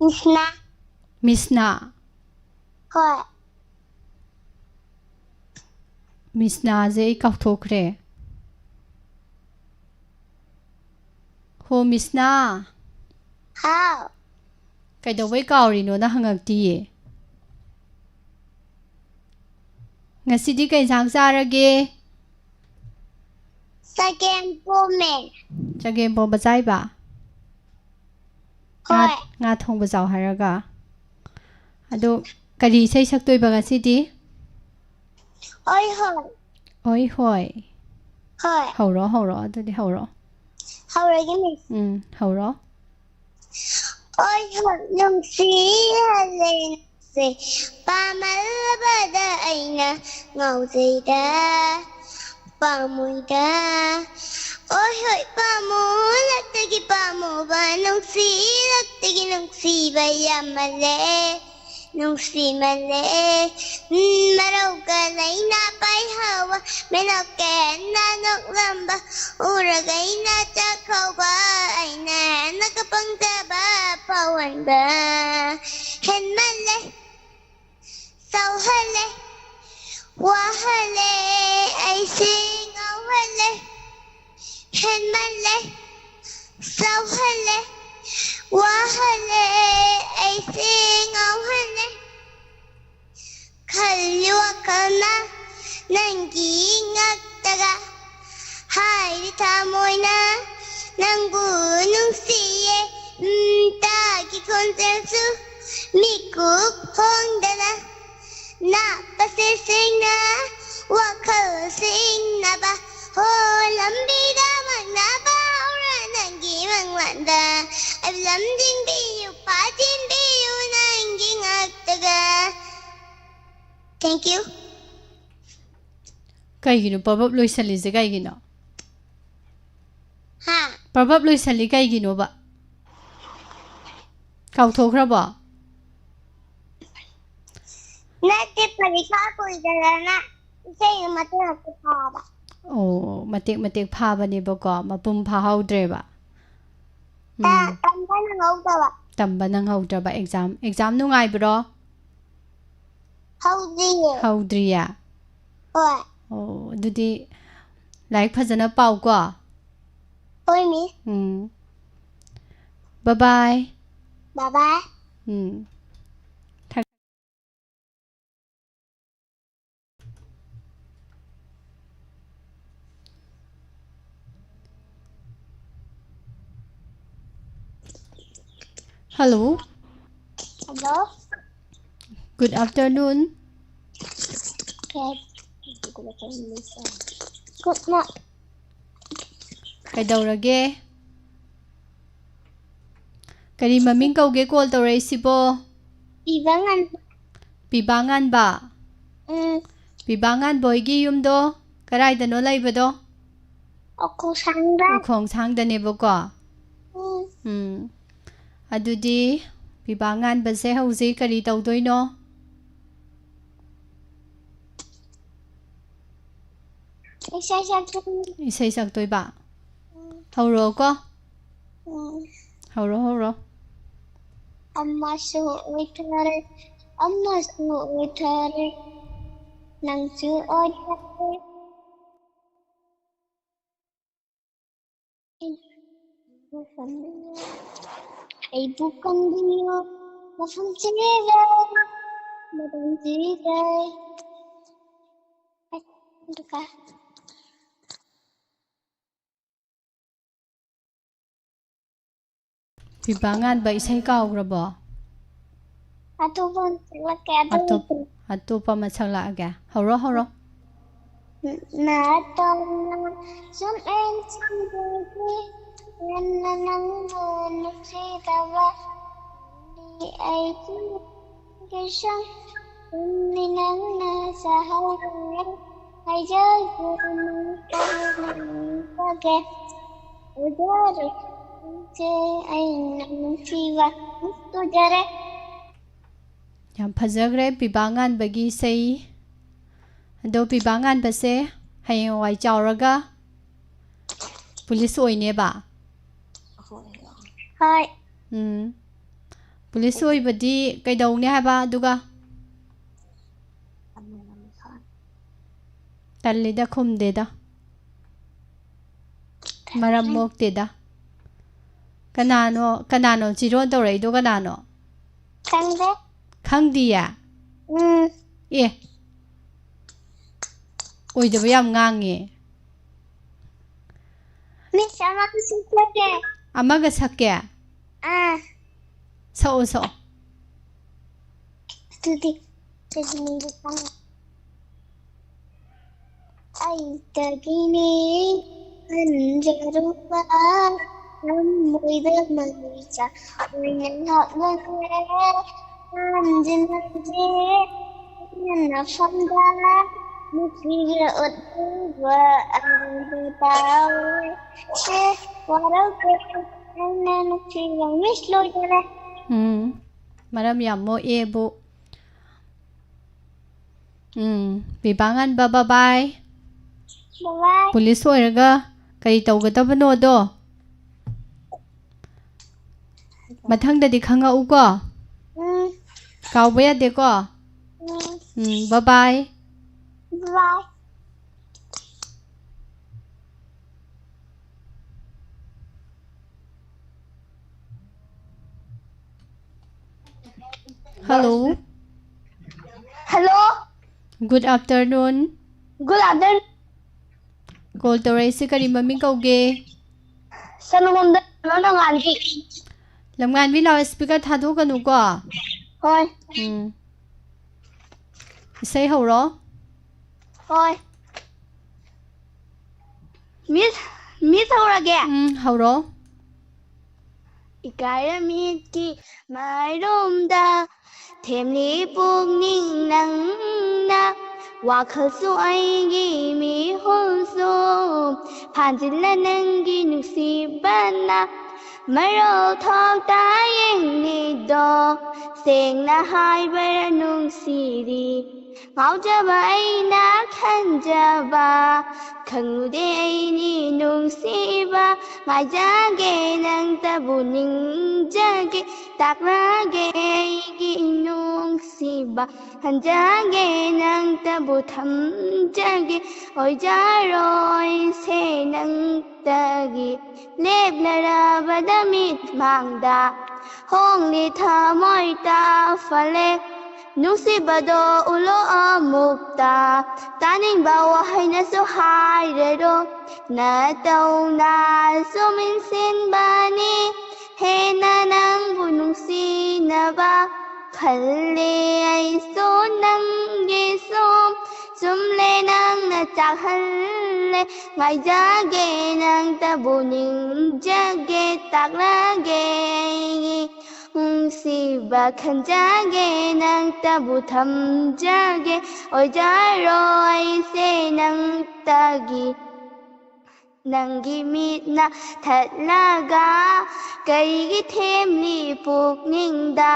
ꯃꯤꯁꯅꯥ꯫ ꯃꯤꯁꯅꯥ꯫ ꯍꯣꯏ꯫ ꯃꯤꯁꯅꯥꯁꯦ ꯑꯩ ꯀꯥꯎꯊꯣꯛꯈ꯭ꯔꯦ꯫ ꯍꯣ ꯃꯤꯁꯅꯥ꯫ ꯍꯥꯎ꯫ ꯀꯩꯗꯧꯕꯩ ꯀꯥꯎꯔꯤꯅꯣꯅ ꯍꯪꯉꯛꯇꯤꯌꯦ꯫ ꯉꯁꯤꯗꯤ ꯀꯩ ꯏꯟꯁꯥꯡ ꯆꯥꯔꯒꯦ? ꯆꯒꯦꯝ ꯄꯣꯝꯃꯦ꯫ ꯆꯒꯦꯝ ꯄꯣꯝꯕ ꯆꯥꯏꯕ? ꯉꯥ ꯍꯣꯏ꯫ ꯉꯥ ꯊꯣꯡꯕ ꯆꯥꯎ ꯍꯥꯏꯔꯒ꯫ ꯑꯗꯣ ꯀꯔꯤ ꯏꯁꯩ ꯁꯛꯇꯣꯏꯕ ꯉꯁꯤꯗꯤ? ꯍꯣꯏ ꯍꯣꯏ꯫ ꯍꯣꯏ ꯍꯣꯏ꯫ ꯍꯣꯏ꯫ ꯍꯧꯔꯣ ꯍꯧꯔꯣ ꯑꯗꯨꯗꯤ ꯍꯧꯔꯣ꯫ ꯍꯧꯔꯒꯦ ꯃꯤꯁ꯫ ꯎꯝ ꯍꯧꯔꯣ꯫ ꯍꯣꯏ ꯍꯣꯏ ꯅꯨꯡꯁꯤ ꯍꯜꯂꯦ ꯅꯪꯁꯦ ꯄꯥꯝꯃꯜꯂꯕꯗ ꯑꯩꯅ ꯉꯥꯎꯖꯩꯗ ꯄꯥꯝꯃꯣꯏꯗ ꯑꯣꯏ ꯍꯣꯏ ꯄꯥꯝꯃꯨ ꯂꯛꯇꯒꯤ ꯄꯥꯝꯃꯨꯕ ꯅꯨꯡꯁꯤ ꯂꯛꯇꯒꯤ ꯅꯨꯡꯁꯤꯕ ꯌꯥꯝꯃꯜꯂꯦ ꯅꯨꯡꯁꯤꯃꯜꯂꯦ ꯃꯔꯧꯒ ꯂꯩꯅ ꯄꯥꯏꯍꯧꯕ ꯃꯤꯅꯣꯛꯀꯦꯟꯅ ꯅꯣꯛꯂꯝꯕ ꯎꯔꯒ ꯑꯩꯅ ꯆꯥꯛꯍꯧꯕ ꯑꯩꯅ ꯍꯦꯟꯅꯒ ꯄꯪꯖꯕ ꯐꯥꯎꯍꯟꯕ ꯍꯦꯟꯃꯜꯂꯦ ꯆꯥꯎꯍꯜꯂꯦ ꯋꯥꯍꯜꯂꯦ ꯑꯩꯁꯦ ꯉꯥꯎꯍꯜꯂꯦ ꯍꯦꯟꯃꯜꯂꯦ ꯆꯥꯎꯍꯜꯂꯦ ꯋꯥꯍꯜꯂꯦ ꯑꯩꯁꯦ ꯉꯥꯎꯍꯜꯂꯦ ꯈꯜꯂꯤ ꯋꯥꯈꯜꯅ ꯅꯪꯒꯤ ꯉꯥꯛꯇꯒ ꯍꯥꯏꯔꯤ ꯊꯃꯣꯏꯅ ꯅꯪꯕꯨ ꯅꯨꯡꯁꯤꯌꯦ ꯎꯝ ꯇꯥꯒꯤ ꯈꯣꯟꯖꯦꯜꯁꯨ ꯃꯤꯀꯨꯞ ꯍꯣꯡꯗꯅ ꯅꯥꯞꯄꯁꯦ ꯁꯦꯡꯅ ꯋꯥꯈꯜ ꯁꯦꯡꯅꯕ ꯍꯣ ꯂꯝꯕꯤꯗ ꯃꯪꯅꯕ ꯍꯧꯔ ꯅꯪꯒꯤ ꯃꯪꯂꯥꯟꯗ ꯑꯩꯕꯨ ꯂꯝꯖꯤꯡꯕꯤꯌꯨ ꯐꯥꯖꯤꯟꯕꯤꯌꯨ ꯅꯪꯒꯤ ꯉꯥꯛꯇꯒ Thank you. ꯀꯩꯒꯤꯅꯣ ꯄꯕꯞ ꯂꯣꯏꯁꯜꯂꯤꯁꯦ ꯀꯩꯒꯤꯅꯣ? ꯍꯥ ꯄꯕꯞ ꯂꯣꯏꯁꯜꯂꯤ ꯀꯩꯒꯤꯅꯣꯕ? ꯀꯥꯎꯊꯣꯛꯈ꯭ꯔꯕꯣ? ꯅꯠꯇꯦ ꯄꯔꯤꯈꯥ ꯀꯨꯏꯗꯅ ꯏꯁꯩ ꯃꯇꯦꯛ ꯃꯇꯦꯛ ꯐꯥꯕ ꯑꯣ ꯃꯇꯦꯛ ꯃꯇꯦꯛ ꯐꯥꯕꯅꯦꯕꯀꯣ, ꯃꯄꯨꯝ ꯐꯥꯍꯧꯗ꯭ꯔꯦꯕ. ꯎꯝ, ꯇꯝꯕ ꯅꯪꯍꯧꯗꯕ ꯇꯝꯕ ꯅꯪꯍꯧꯗ꯭ꯔꯕ ꯑꯦꯛꯖꯥꯝ꯫ ꯑꯦꯛꯖꯥꯝ ꯅꯨꯡꯉꯥꯏꯕ꯭ꯔꯣ? ꯍꯧꯗ꯭ꯔꯤꯌꯦ ꯍꯧꯗ꯭ꯔꯤꯌꯦ? ꯍꯣꯏ ꯑꯣ ꯑꯗꯨꯗꯤ ꯂꯥꯏꯔꯤꯛ ꯐꯖꯅ ꯄꯥꯎꯀꯣ꯫ ꯍꯣꯏ ꯃꯤ ꯎꯝ, ꯕꯕꯥꯏ꯫ ꯕꯕꯥꯏ ꯎꯝ꯫ Hello. Hello. Good afternoon. Good night. ꯀꯩꯗꯧꯔꯒꯦ? ꯀꯔꯤ ꯃꯃꯤꯡ ꯀꯧꯒꯦ call ꯇꯧꯔꯛꯏꯁꯤꯕꯣ? ꯄꯤꯕ ꯉꯟꯕ ꯄꯤꯕꯥ ꯉꯥꯟꯕ? ꯎꯝ ꯄꯤꯕꯥ ꯉꯥꯟꯕ ꯍꯣꯏꯒꯤ ꯌꯨꯝꯗꯣ ꯀꯗꯥꯏꯗꯅꯣ ꯂꯩꯕꯗꯣ? ꯎꯈꯣꯡꯁꯥꯡꯗ꯫ ꯎꯈꯣꯡꯁꯥꯡꯗꯅꯦꯕꯀꯣ꯫ ꯎꯝ꯫ ꯎꯝ꯫ ꯑꯗꯨꯗꯤ ꯄꯤꯕꯥ ꯉꯥꯟꯕꯁꯦ ꯍꯧꯖꯤꯛ ꯀꯔꯤ ꯇꯧꯗꯣꯏꯅꯣ? ꯏꯁꯩ ꯁꯛꯇꯣꯏꯅꯤ꯫ ꯏꯁꯩ ꯁꯛꯇꯣꯏꯕ? ꯎꯝ꯫ ꯍꯧꯔꯛꯑꯣꯀꯣ꯫ ꯎꯝ꯫ ꯍꯧꯔꯣ, ꯍꯧꯔꯣ꯫ ꯑꯃꯁꯨ ꯑꯣꯏꯊꯔꯦ, ꯑꯃꯁꯨ ꯑꯣꯏꯊꯔꯦ, ꯅꯪꯁꯨ ꯑꯣꯏꯊꯔꯦ꯫ ꯑꯩꯕꯨ ꯀꯟꯕꯤꯌꯨ, ꯃꯐꯝ ꯊꯤꯔꯦ, ꯃꯇꯝ ꯊꯤꯔꯦ꯫ ꯑꯗꯨꯒ ꯄꯤꯕꯥ ꯉꯥꯟꯕ ꯏꯁꯩ ꯀꯥꯎꯈ꯭ꯔꯕꯣ? ꯑꯇꯣꯞꯄ ꯑꯃ ꯁꯛꯂꯛꯀꯦ, ꯑꯗꯨ ꯑꯇꯣꯞ-, ꯂꯣꯏꯁꯤꯜꯂꯣ꯫ ꯑꯇꯣꯞꯄ ꯑꯃ ꯁꯛꯂꯛꯑꯒꯦ꯫ ꯍꯧꯔꯣ, ꯍꯧꯔꯣ꯫ ꯅꯇꯧꯅ ꯁꯨꯝ ꯏꯟꯁꯤꯟꯕꯒꯤ ꯍꯦꯟꯅ ꯅꯪꯕꯨ ꯅꯨꯡꯁꯤꯗꯕ ꯑꯩꯒꯤ ꯀꯩꯁꯨꯝ ꯈꯨꯝꯅꯤ ꯅꯪꯅ ꯁꯥꯍꯧꯔꯦ꯫ ꯍꯥꯏꯖꯒꯦ ꯅꯪ ꯀꯔꯤ ꯅꯤꯡꯖꯒꯦ? ꯎꯖꯔꯦ ꯅꯪꯁꯦ ꯑꯩꯅ ꯅꯨꯡꯁꯤꯕ ꯎꯖꯔꯦ꯫ ꯌꯥꯝ ꯐꯖꯈ꯭ꯔꯦ ꯄꯤꯕꯥ ꯉꯥꯟꯕꯒꯤ ꯏꯁꯩ꯫ ꯑꯗꯣ ꯄꯤꯕꯥ ꯉꯥꯟꯕꯁꯦ ꯍꯌꯦꯡꯋꯥꯏ ꯆꯥꯎꯔꯒ ꯄꯨꯂꯤꯁ ꯑꯣꯏꯅꯦꯕ? ꯍꯣꯏ꯫ ꯎꯝ꯫ ꯄꯨꯂꯤꯁ ꯑꯣꯏꯕꯗꯤ ꯀꯩꯗꯧꯅꯤ ꯍꯥꯏꯕ ꯑꯗꯨꯒ? ꯇꯜꯂꯤꯗ, ꯈꯨꯝꯗꯦꯗ꯫ ꯃꯔꯝ ꯃꯣꯛꯇꯦꯗ꯫ ꯀꯅꯥꯅꯣ, ꯀꯅꯥꯅꯣ ꯆꯤꯔꯣꯟ ꯇꯧꯔꯛꯏꯗꯣ ꯀꯅꯥꯅꯣ? ꯈꯪꯗꯦ꯫ ꯈꯪꯗꯤꯌꯦ? ꯎꯝ꯫ ꯑꯦ꯫ ꯑꯣꯏꯗꯕ ꯌꯥꯝ ꯉꯥꯡꯉꯦ꯫ ꯃꯤꯁ, ꯑꯃꯒ ꯁꯛꯆꯒꯦ꯫ ꯑꯃꯒ ꯁꯛꯀꯦ? ꯑꯥ꯫ ꯁꯛꯑꯣ, ꯁꯛꯑꯣ꯫ ꯑꯗꯨꯗꯤ ꯀꯩꯅꯣꯗꯣ ꯆꯪꯉꯣ꯫ ꯑꯩꯇꯒꯤꯅꯦ ꯍꯟꯖꯔꯨꯕ ꯊꯃꯣꯏꯗ ꯃꯩꯁꯥ ꯑꯣꯏꯅ ꯂꯥꯛꯂꯝꯂꯦ꯫ ꯍꯟꯖꯤꯟ ꯍꯟꯖꯤꯟ ꯅꯐꯝꯗ ꯅꯨꯡꯁꯤꯕ ꯎꯠꯂꯨꯕ ꯇꯥꯎꯔꯦ꯫ ꯑꯦ, ꯋꯥꯔꯧꯕꯤꯔꯣꯏ, ꯅꯪꯅ ꯅꯨꯡꯁꯤꯕ ꯃꯤꯁ ꯂꯣꯏꯗꯔꯦ꯫ ꯎꯝ, ꯃꯔꯝ ꯌꯥꯝ ꯃꯣꯛꯑꯦꯕꯨ꯫ ꯎꯝ, ꯄꯤꯕꯥ ꯉꯥꯟꯕ, bye bye꯫ Bye bye꯫ Police ꯑꯣꯏꯔꯒ ꯀꯔꯤ ꯇꯧꯒꯗꯕꯅꯣꯗꯣ ꯃꯊꯪꯗꯗꯤ ꯈꯪꯉꯛꯎꯀꯣ꯫ ꯎꯝ꯫ ꯀꯥꯎꯕ ꯌꯥꯗꯦꯀꯣ꯫ ꯎꯝ꯫ ꯎꯝ, bye bye꯫ Bye bye꯫ Hello. Hello. Good afternoon. Good afternoon. Call ꯇꯧꯔꯛꯏꯁꯦ ꯀꯔꯤ ꯃꯃꯤꯡ ꯀꯧꯒꯦ? ꯁꯅꯨꯕꯣꯝꯗ ꯂꯝꯉꯥꯟꯕꯤ꯫ ꯂꯝꯉꯥꯟꯕꯤ, loudspeaker ꯊꯥꯗꯣꯛꯀꯅꯨꯀꯣ꯫ ꯍꯣꯏ꯫ ꯎꯝ꯫ ꯏꯁꯩ ꯍꯧꯔꯣ꯫ ꯍꯣꯏ꯫ Miss, Miss ꯍꯧꯔꯒꯦ? ꯎꯝ, ꯍꯧꯔꯣ꯫ ꯏꯀꯥꯏꯔ ꯃꯤꯠꯀꯤ ꯃꯥꯏꯔꯣꯝꯗ ꯊꯦꯝꯂꯤ ꯄꯨꯛꯅꯤꯡ ꯅꯪꯅ, ꯋꯥꯈꯜꯁꯨ ꯑꯩꯒꯤ ꯃꯤꯍꯨꯜꯁꯨ ꯐꯥꯖꯤꯜꯂ ꯅꯪꯒꯤ ꯅꯨꯡꯁꯤꯕꯅ ꯃꯔꯧ ꯊꯣꯛꯇ ꯌꯦꯡꯂꯤꯗꯣ, ꯁꯦꯡꯅ ꯍꯥꯏꯕꯔ ꯅꯨꯡꯁꯤꯔꯤ꯫ ꯉꯥꯎꯖꯕ ꯑꯩꯅ ꯈꯟꯖꯕ, ꯈꯪꯂꯨꯗꯦ ꯑꯩꯅꯤ ꯅꯨꯡꯁꯤꯕ꯫ ꯉꯥꯏꯖꯒꯦ ꯅꯪꯇꯕꯨ ꯅꯤꯡꯖꯒꯦ, ꯇꯥꯛꯂꯒꯦ ꯑꯩꯒꯤ ꯅꯨꯡꯁꯤꯕ꯫ ꯍꯟꯖꯒꯦ ꯅꯪꯇꯕꯨ ꯊꯝꯖꯒꯦ, ꯑꯣꯏꯖꯔꯣꯏꯁꯦ ꯅꯪꯇꯒꯤ꯫ ꯂꯦꯞꯂꯔꯕꯗ ꯃꯤꯠꯃꯥꯡꯗ ꯍꯣꯡꯂꯤ ꯊꯃꯣꯏ ꯇꯥꯐꯂꯦ꯫ ꯅꯨꯡꯁꯤꯕꯗꯣ ꯎꯠꯂꯣ ꯑꯃꯨꯛꯇ, ꯇꯥꯅꯤꯡꯕ ꯋꯥꯍꯩꯅꯁꯨ ꯍꯥꯏꯔꯔꯣ꯫ ꯅꯇꯧꯅꯁꯨ ꯃꯤꯟꯁꯤꯟꯕꯅꯤ ꯍꯦꯟꯅ ꯅꯪꯕꯨ ꯅꯨꯡꯁꯤꯅꯕ꯫ ꯈꯜꯂꯦ ꯑꯩꯁꯨ ꯅꯪꯒꯤꯁꯨ, ꯆꯨꯝꯂꯦ ꯅꯪꯅ ꯆꯥꯛꯍꯜꯂꯦ꯫ ꯉꯥꯏꯖꯒꯦ ꯅꯪꯇꯕꯨ ꯅꯤꯡꯖꯒꯦ, ꯇꯥꯛꯂꯒꯦ ꯑꯩꯒꯤ ꯅꯨꯡꯁꯤꯕ꯫ ꯈꯟꯖꯒꯦ ꯅꯪꯇꯕꯨ ꯊꯝꯖꯒꯦ, ꯑꯣꯏꯖꯔꯣꯏꯁꯦ ꯅꯪꯇꯒꯤ꯫ ꯅꯪꯒꯤ ꯃꯤꯠꯅ ꯊꯠꯂꯒ ꯀꯔꯤꯒꯤ ꯊꯦꯝꯂꯤ ꯄꯨꯛꯅꯤꯡꯗ?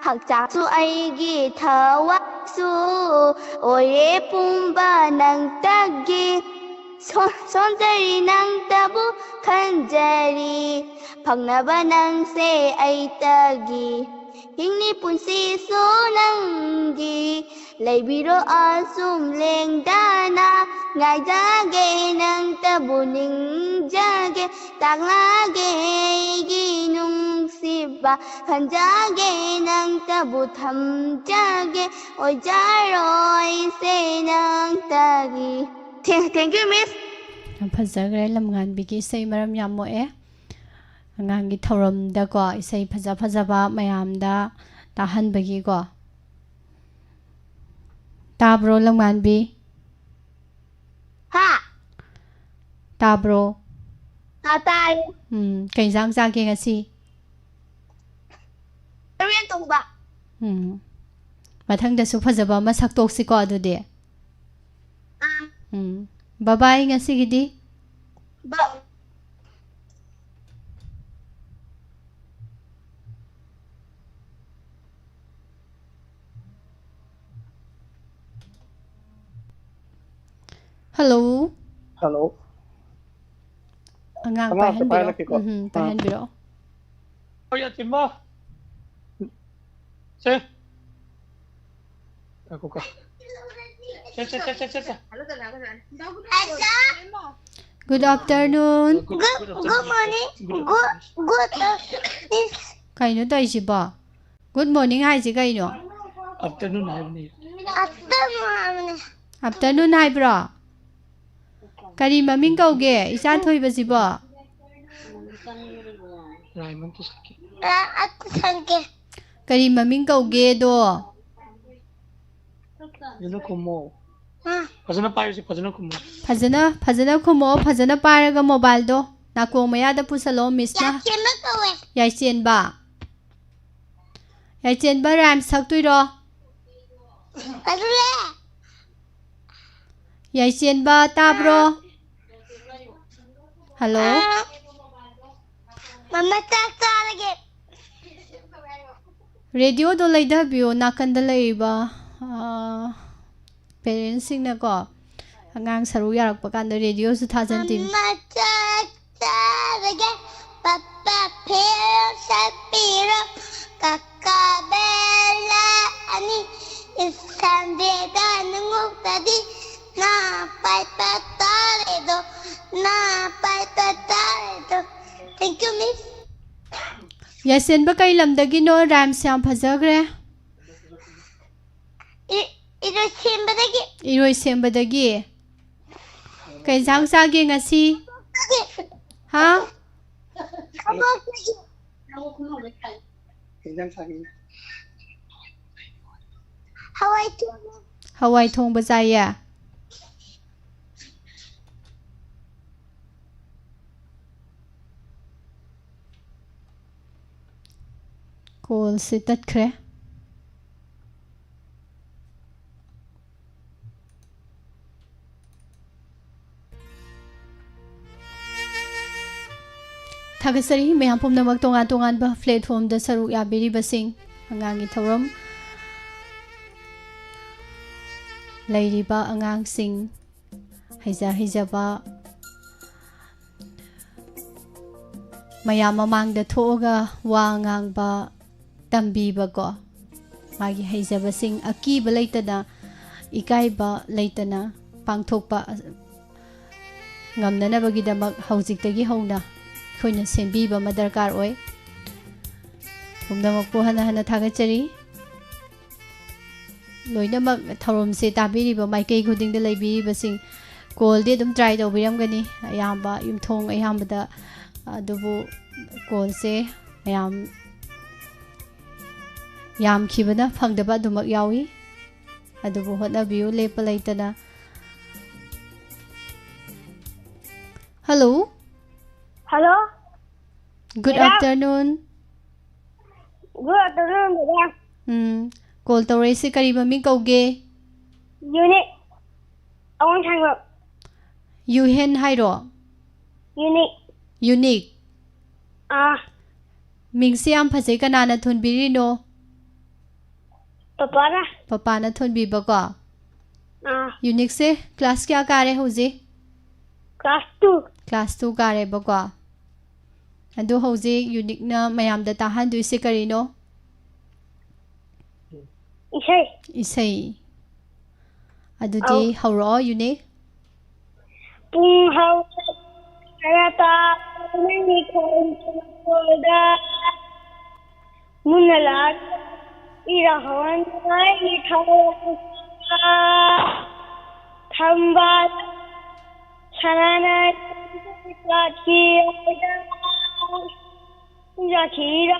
ꯍꯛꯆꯥꯡꯁꯨ ꯑꯩꯒꯤ ꯊꯋꯥꯏꯁꯨ ꯑꯣꯏꯔꯦ ꯄꯨꯝꯕ ꯅꯪꯇꯒꯤ꯫ ꯁꯣ-, ꯁꯣꯟꯖꯔꯤ ꯅꯪꯇꯕꯨ ꯈꯟꯖꯔꯤ, ꯐꯪꯅꯕ ꯅꯪꯁꯦ ꯑꯩꯇꯒꯤ꯫ ꯍꯤꯡꯂꯤ ꯄꯨꯟꯁꯤꯁꯨ ꯅꯪꯒꯤ, ꯂꯩꯕꯤꯔꯣ ꯑꯁꯨꯝ ꯂꯦꯡꯗꯅ꯫ ꯉꯥꯏꯖꯒꯦ ꯅꯪꯇꯕꯨ ꯅꯤꯡꯖꯒꯦ, ꯇꯥꯛꯂꯒꯦ ꯑꯩꯒꯤ ꯅꯨꯡꯁꯤꯕ, ꯈꯟꯖꯒꯦ ꯅꯪꯇꯕꯨ ꯊꯝꯖꯒꯦ, ꯑꯣꯏꯖꯔꯣ ꯑꯩꯁꯦ ꯅꯪꯇꯒꯤ꯫ Thank, thank you, Miss. ꯌꯥꯝ ꯐꯖꯈ꯭ꯔꯦ ꯂꯝꯉꯥꯟꯕꯤꯒꯤ ꯏꯁꯩ, ꯃꯔꯝ ꯌꯥꯝ ꯃꯣꯛꯑꯦ꯫ ꯑꯉꯥꯡꯒꯤ ꯊꯧꯔꯝꯗꯀꯣ ꯏꯁꯩ ꯐꯖ ꯐꯖꯕ ꯃꯌꯥꯝꯗ ꯇꯥꯍꯟꯕꯒꯤꯀꯣ꯫ ꯇꯥꯕ꯭ꯔꯣ ꯂꯝꯉꯥꯟꯕꯤ? ꯍꯥ? ꯇꯥꯕ꯭ꯔꯣ? ꯑꯥ, ꯇꯥꯏ꯫ ꯎꯝ, ꯀꯩ ꯏꯟꯖꯥꯡ ꯆꯥꯒꯦ ꯉꯁꯤ? ꯃꯔꯣꯏ ꯌꯦꯟ ꯊꯣꯡꯕ꯫ ꯎꯝ꯫ ꯃꯊꯪꯗꯁꯨ ꯐꯖꯕ ꯑꯃ ꯁꯛꯇꯣꯛꯁꯤꯀꯣ ꯑꯗꯨꯗꯤ꯫ ꯑꯥ꯫ ꯎꯝ꯫ ꯕꯕꯥꯏ ꯉꯁꯤꯒꯤꯗꯤ꯫ ꯕ- ꯍꯜꯂꯣ꯫ ꯍꯜꯂꯣ꯫ ꯑꯉꯥꯡ ꯑꯉꯥꯡ ꯑꯝꯇ ꯄꯥꯏꯍꯟꯕꯤꯔꯣ꯫ ꯄꯥꯏꯍꯜꯂꯛꯀꯦꯀꯣ꯫ ꯎꯝ, ꯑꯥ꯫ ꯄꯥꯏꯍꯟꯕꯤꯔꯣ꯫ ꯍꯣꯏ, ꯌꯥꯆꯦꯟꯕ꯫ ꯁꯦ꯫ ꯉꯥꯏꯈꯣꯀꯣ꯫ ꯁꯦ, ꯁꯦ, ꯁꯦ, ꯁꯦ, ꯁꯦ, ꯁꯦ꯫ Good afternoon. Good, good morning. Good, good, uh, this ꯀꯩꯅꯣ ꯇꯧꯔꯤꯁꯤꯕꯣ? Good morning ꯍꯥꯏꯁꯤ ꯀꯩꯅꯣ? Afternoon ꯍꯥꯏꯕꯅꯤ꯫ Afternoon ꯍꯥꯏꯕꯅꯤ꯫ Afternoon ꯍꯥꯏꯕ꯭ꯔꯣ? ꯀꯔꯤ ꯃꯃꯤꯡ ꯀꯧꯒꯦ ꯏꯆꯥ ꯊꯣꯏꯕꯁꯤꯕꯣ? ꯔꯥꯏꯝ ꯑꯝꯇ ꯁꯛꯀꯦ꯫ ꯔꯥꯏꯝ ꯑꯝꯇ ꯁꯛꯀꯦ꯫ ꯀꯔꯤ ꯃꯃꯤꯡ ꯀꯧꯒꯦꯗꯣ? ꯐꯖꯅ ꯈꯨꯝꯃꯣ꯫ ꯍꯥ? ꯐꯖꯅ ꯄꯥꯏꯌꯨꯁꯦ, ꯐꯖꯅ ꯈꯨꯝꯃꯣ꯫ ꯐꯖꯅ, ꯐꯖꯅ ꯈꯨꯝꯃꯣ, ꯐꯖꯅ ꯄꯥꯏꯔꯒ mobileꯗꯣ ꯅꯥꯀꯣꯡ ꯃꯌꯥꯗ ꯄꯨꯁꯜꯂꯣ, Missꯅ꯫ ꯌꯥꯏꯁꯦꯟꯕ ꯀꯧꯋꯦ꯫ ꯌꯥꯏꯁꯦꯟꯕ꯫ ꯌꯥꯏꯁꯦꯟꯕ rhyme ꯁꯛꯇꯣꯏꯔꯣ? ꯑꯗꯨꯅꯦ꯫ ꯌꯥꯏꯁꯦꯟꯕ ꯇꯥꯕ꯭ꯔꯣ? ꯍꯜꯂꯣ? ꯑꯥ, ꯃꯃꯥ, ꯆꯥꯛ ꯆꯥꯔꯒꯦ꯫ ꯔꯦꯗꯤꯑꯣꯗꯣ ꯂꯩꯊꯕꯤꯌꯣ, ꯅꯥꯀꯟꯗ ꯂꯩꯔꯤꯕ, ꯑꯥ, ꯄꯦꯔꯦꯟꯁꯁꯤꯡꯅꯀꯣ, ꯑꯉꯥꯡ ꯁꯔꯨꯛ ꯌꯥꯔꯛꯄ ꯀꯥꯟꯗ ꯔꯦꯗꯤꯑꯣꯁꯨ ꯊꯥꯖꯟ ꯇꯤꯟ꯫ ꯃꯃꯥ, ꯆꯥꯛ ꯆꯥꯔꯒꯦ꯫ ꯄꯄꯥ, ꯐꯤꯔꯣꯜ ꯁꯦꯠꯄꯤꯔꯣ꯫ ꯀꯀꯥ ꯕꯦꯜ ꯂꯥꯛꯑꯅꯤ꯫ ꯁꯟꯗꯦꯗ ꯅꯉꯣꯛꯇꯗꯤ ꯅꯥ ꯄꯥꯏꯕ ꯇꯥꯔꯦꯗꯣ, ꯅꯥ ꯄꯥꯏꯕ ꯇꯥꯔꯦꯗꯣ꯫ Thank you, miss. ꯌꯥꯏꯁꯦꯟꯕ ꯀꯩ ꯂꯝꯗꯒꯤꯅꯣ? ꯔꯥꯏꯝꯁ ꯌꯥꯝ ꯐꯖꯈ꯭ꯔꯦ꯫ ꯏ-, ꯏꯔꯣꯏꯁꯦꯝꯕꯗꯒꯤ꯫ ꯏꯔꯣꯏꯁꯦꯝꯕꯗꯒꯤ꯫ ꯀꯩ ꯏꯟꯁꯥꯡ ꯆꯥꯒꯦ ꯉꯁꯤ? ꯍꯥ? ꯈꯣꯡꯎꯞꯇꯒꯤ꯫ ꯀꯩ ꯏꯟꯖꯥꯡ ꯆꯥꯒꯦ? ꯍꯋꯥꯏ ꯊꯣꯡꯕ꯫ ꯍꯋꯥꯏ ꯊꯣꯡꯕ ꯆꯥꯏꯌꯦ꯫ ꯀꯣꯜꯁꯦ ꯇꯠꯈ꯭ꯔꯦ꯫ ꯊꯥꯒꯠꯆꯔꯤ ꯃꯌꯥꯝ ꯄꯨꯝꯅꯃꯛ ꯇꯣꯉꯥꯟ ꯇꯣꯉꯥꯟꯕ platformꯗ ꯁꯔꯨꯛ ꯌꯥꯕꯤꯔꯤꯕꯁꯤꯡ꯫ ꯑꯉꯥꯡꯒꯤ ꯊꯧꯔꯝ ꯂꯩꯔꯤꯕ ꯑꯉꯥꯡꯁꯤꯡ, ꯍꯩꯖ ꯍꯩꯖꯕ, ꯃꯌꯥꯝ ꯃꯃꯥꯡꯗ ꯊꯣꯛꯑꯒ ꯋꯥ ꯉꯥꯡꯕ ꯇꯝꯕꯤꯕꯀꯣ, ꯃꯥꯒꯤ ꯍꯩꯖꯕꯁꯤꯡ ꯑꯀꯤꯕ ꯂꯩꯇꯅ, ꯏꯀꯥꯏꯕ ꯂꯩꯇꯅ ꯄꯥꯡꯊꯣꯛꯄ ꯉꯝꯅꯅꯕꯒꯤꯗꯃꯛ ꯍꯧꯖꯤꯛꯇꯒꯤ ꯍꯧꯅ ꯑꯩꯈꯣꯏꯅ ꯁꯦꯝꯕꯤꯕ ꯑꯃ ꯗꯔꯀꯥꯔ ꯑꯣꯏ꯫ ꯄꯨꯝꯅꯃꯛꯄꯨ ꯍꯟꯅ ꯍꯟꯅ ꯊꯥꯒꯠꯆꯔꯤ꯫ ꯂꯣꯏꯅꯃꯛ ꯊꯧꯔꯝꯁꯦ ꯇꯥꯕꯤꯔꯤꯕ ꯃꯥꯏꯀꯩ ꯈꯨꯗꯤꯡꯗ ꯂꯩꯕꯤꯔꯤꯕꯁꯤꯡ, ꯀꯣꯜꯗꯤ ꯑꯗꯨꯝ try ꯇꯧꯕꯤꯔꯝꯒꯅꯤ, ꯑꯌꯥꯝꯕ ꯌꯨꯝꯊꯣꯡ ꯑꯌꯥꯝꯕꯗ꯫ ꯑꯗꯨꯕꯨ ꯀꯣꯜꯁꯦ ꯃꯌꯥꯝ ꯌꯥꯝꯈꯤꯕꯅ ꯐꯪꯗꯕ ꯑꯗꯨꯃꯛ ꯌꯥꯎꯏ꯫ ꯑꯗꯨꯕꯨ ꯍꯣꯠꯅꯕꯤꯌꯨ ꯂꯦꯞꯄ ꯂꯩꯇꯅ꯫ Hello. Hello. Good Hello. Afternoon. Good afternoon, ꯗꯗꯥ꯫ ꯎꯝ, ꯀꯣꯜ ꯇꯧꯔꯛꯏꯁꯦ ꯀꯔꯤ ꯃꯃꯤꯡ ꯀꯧꯒꯦ? ꯌꯨꯅꯤꯠ ꯑꯋꯥꯡ ꯊꯥꯡꯕ꯫ ꯌꯨꯍꯦꯟ ꯍꯥꯏꯔꯣ? Unique. Unique. ꯑꯥ. ꯃꯤꯡꯁꯦ ꯌꯥꯝ ꯐꯖꯩ, ꯀꯅꯥꯅ ꯊꯣꯟꯕꯤꯔꯤꯅꯣ? ꯄꯄꯥꯅ. ꯄꯄꯥꯅ ꯊꯣꯟꯕꯤꯕꯀꯣ. ꯑꯥ. Unique ꯁꯦ class ꯀꯌꯥ ꯀꯥꯔꯦ ꯍꯧꯖꯤꯛ? Class two. Class two ꯀꯥꯔꯦꯕꯀꯣ. ꯑꯗꯨ ꯍꯧꯖꯤꯛ Unique ꯅ ꯃꯌꯥꯝꯗ ꯇꯥꯍꯟꯗꯣꯏꯁꯦ ꯀꯔꯤꯅꯣ? ꯏꯁꯩ. ꯏꯁꯩ. ꯑꯗꯨꯗꯤ ꯑꯧ. ꯍꯧꯔꯛꯑꯣ, Unique. ꯄꯨꯡ ꯍꯧꯒꯠ ꯈꯔ ꯇꯥ ꯅꯪꯒꯤ ꯈꯣꯟ ꯊꯣꯛꯂꯛꯄꯗ ꯃꯨꯟꯅ ꯂꯥꯛ ꯏꯔꯥ ꯍꯧꯍꯟꯅꯤꯡꯉꯥꯏꯒꯤ ꯊꯋꯥꯏ ꯊꯝꯕꯥꯜ ꯁꯅꯥꯅ ꯀꯥꯠꯈꯤ ꯍꯥꯏꯗ ꯌꯥꯈꯤꯔ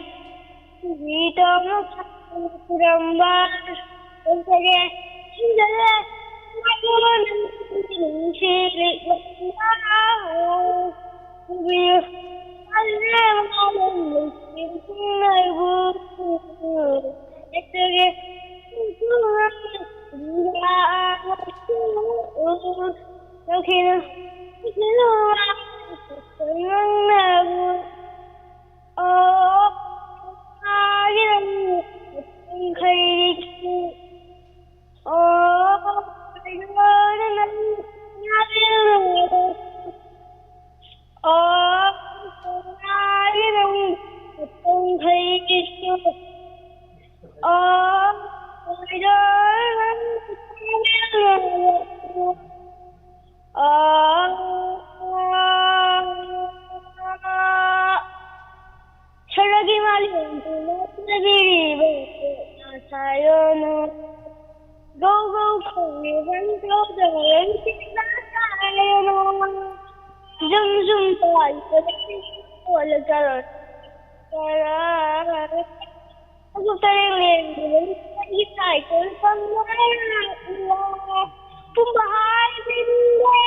ꯇꯧꯔꯝꯕ ꯂꯩꯖꯔꯦ꯫ ꯏꯟꯖꯔꯦ꯫ ꯅꯨꯡꯁꯤꯔꯤꯕ ꯄꯨꯕꯤꯌꯨ꯫ ꯂꯩꯖꯔꯦ꯫ ꯂꯧꯈꯤꯅꯨ꯫ ꯅꯪꯅꯕꯨ ꯑꯣ, ꯃꯥꯒꯤ ꯅꯪ ꯈꯩꯔꯤꯛꯁꯨ꯫ ꯑꯣ, ꯀꯩꯅꯣ ꯅꯪ ꯉꯥꯏꯔꯦ꯫ ꯑꯣ, ꯃꯥꯒꯤ ꯅꯪ ꯈꯩꯔꯤꯛꯁꯨ꯫ ꯑꯣ, ꯀꯩꯅꯣ ꯅꯪ ꯁꯔꯒꯤ ꯃꯥꯂꯦꯝ ꯄꯨꯝꯕ ꯆꯠꯅꯕꯤꯔꯤꯕ ꯁꯥꯏꯌꯣꯅꯣ꯫ ꯒꯧ ꯒꯧ ꯈꯣꯡꯂꯤꯕ ꯒꯧꯗ ꯃꯔꯝꯁꯤꯡꯗ ꯁꯥꯏꯌꯣꯅꯣ꯫ ꯖꯨꯝ ꯖꯨꯝ ꯄꯥꯏꯕꯗ ꯀꯣꯜꯂ ꯆꯠꯂꯣ꯫ ꯆꯠꯂꯣ꯫ ꯑꯁꯨꯛ ꯇꯔꯦꯡ ꯂꯦꯡꯗꯨꯅ ꯅꯪꯒꯤ ꯁꯥꯏꯀꯜ ꯄꯪꯂꯥꯏ ꯂꯥꯛꯂꯣ꯫ ꯄꯨꯝꯕ ꯍꯥꯏꯕꯤꯔꯤꯅꯦ꯫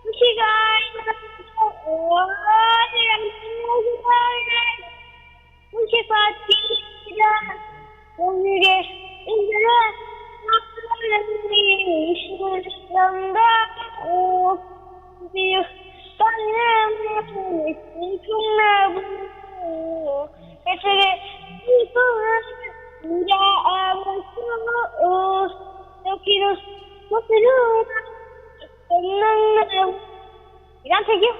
ꯅꯨꯡꯁꯤꯒꯥꯏꯅ ꯅꯨꯡꯁꯤ ꯄꯥꯠꯀꯤꯗ ꯇꯧꯔꯤꯔꯦ꯫ ꯏꯟꯗ꯭ꯔ ꯂꯝꯗ ꯎꯕꯤꯌꯨ꯫ ꯉꯁꯤꯒꯤ ꯄꯨꯔꯥ ꯌꯥꯝꯅ ꯁꯣꯛꯎ, ꯅꯣꯛꯈꯤꯅꯨ, ꯅꯣꯛꯈꯤꯅꯨ, ꯅꯪꯅ ꯌꯥꯝ ꯊꯦꯡꯀ꯭ꯌꯨ꯫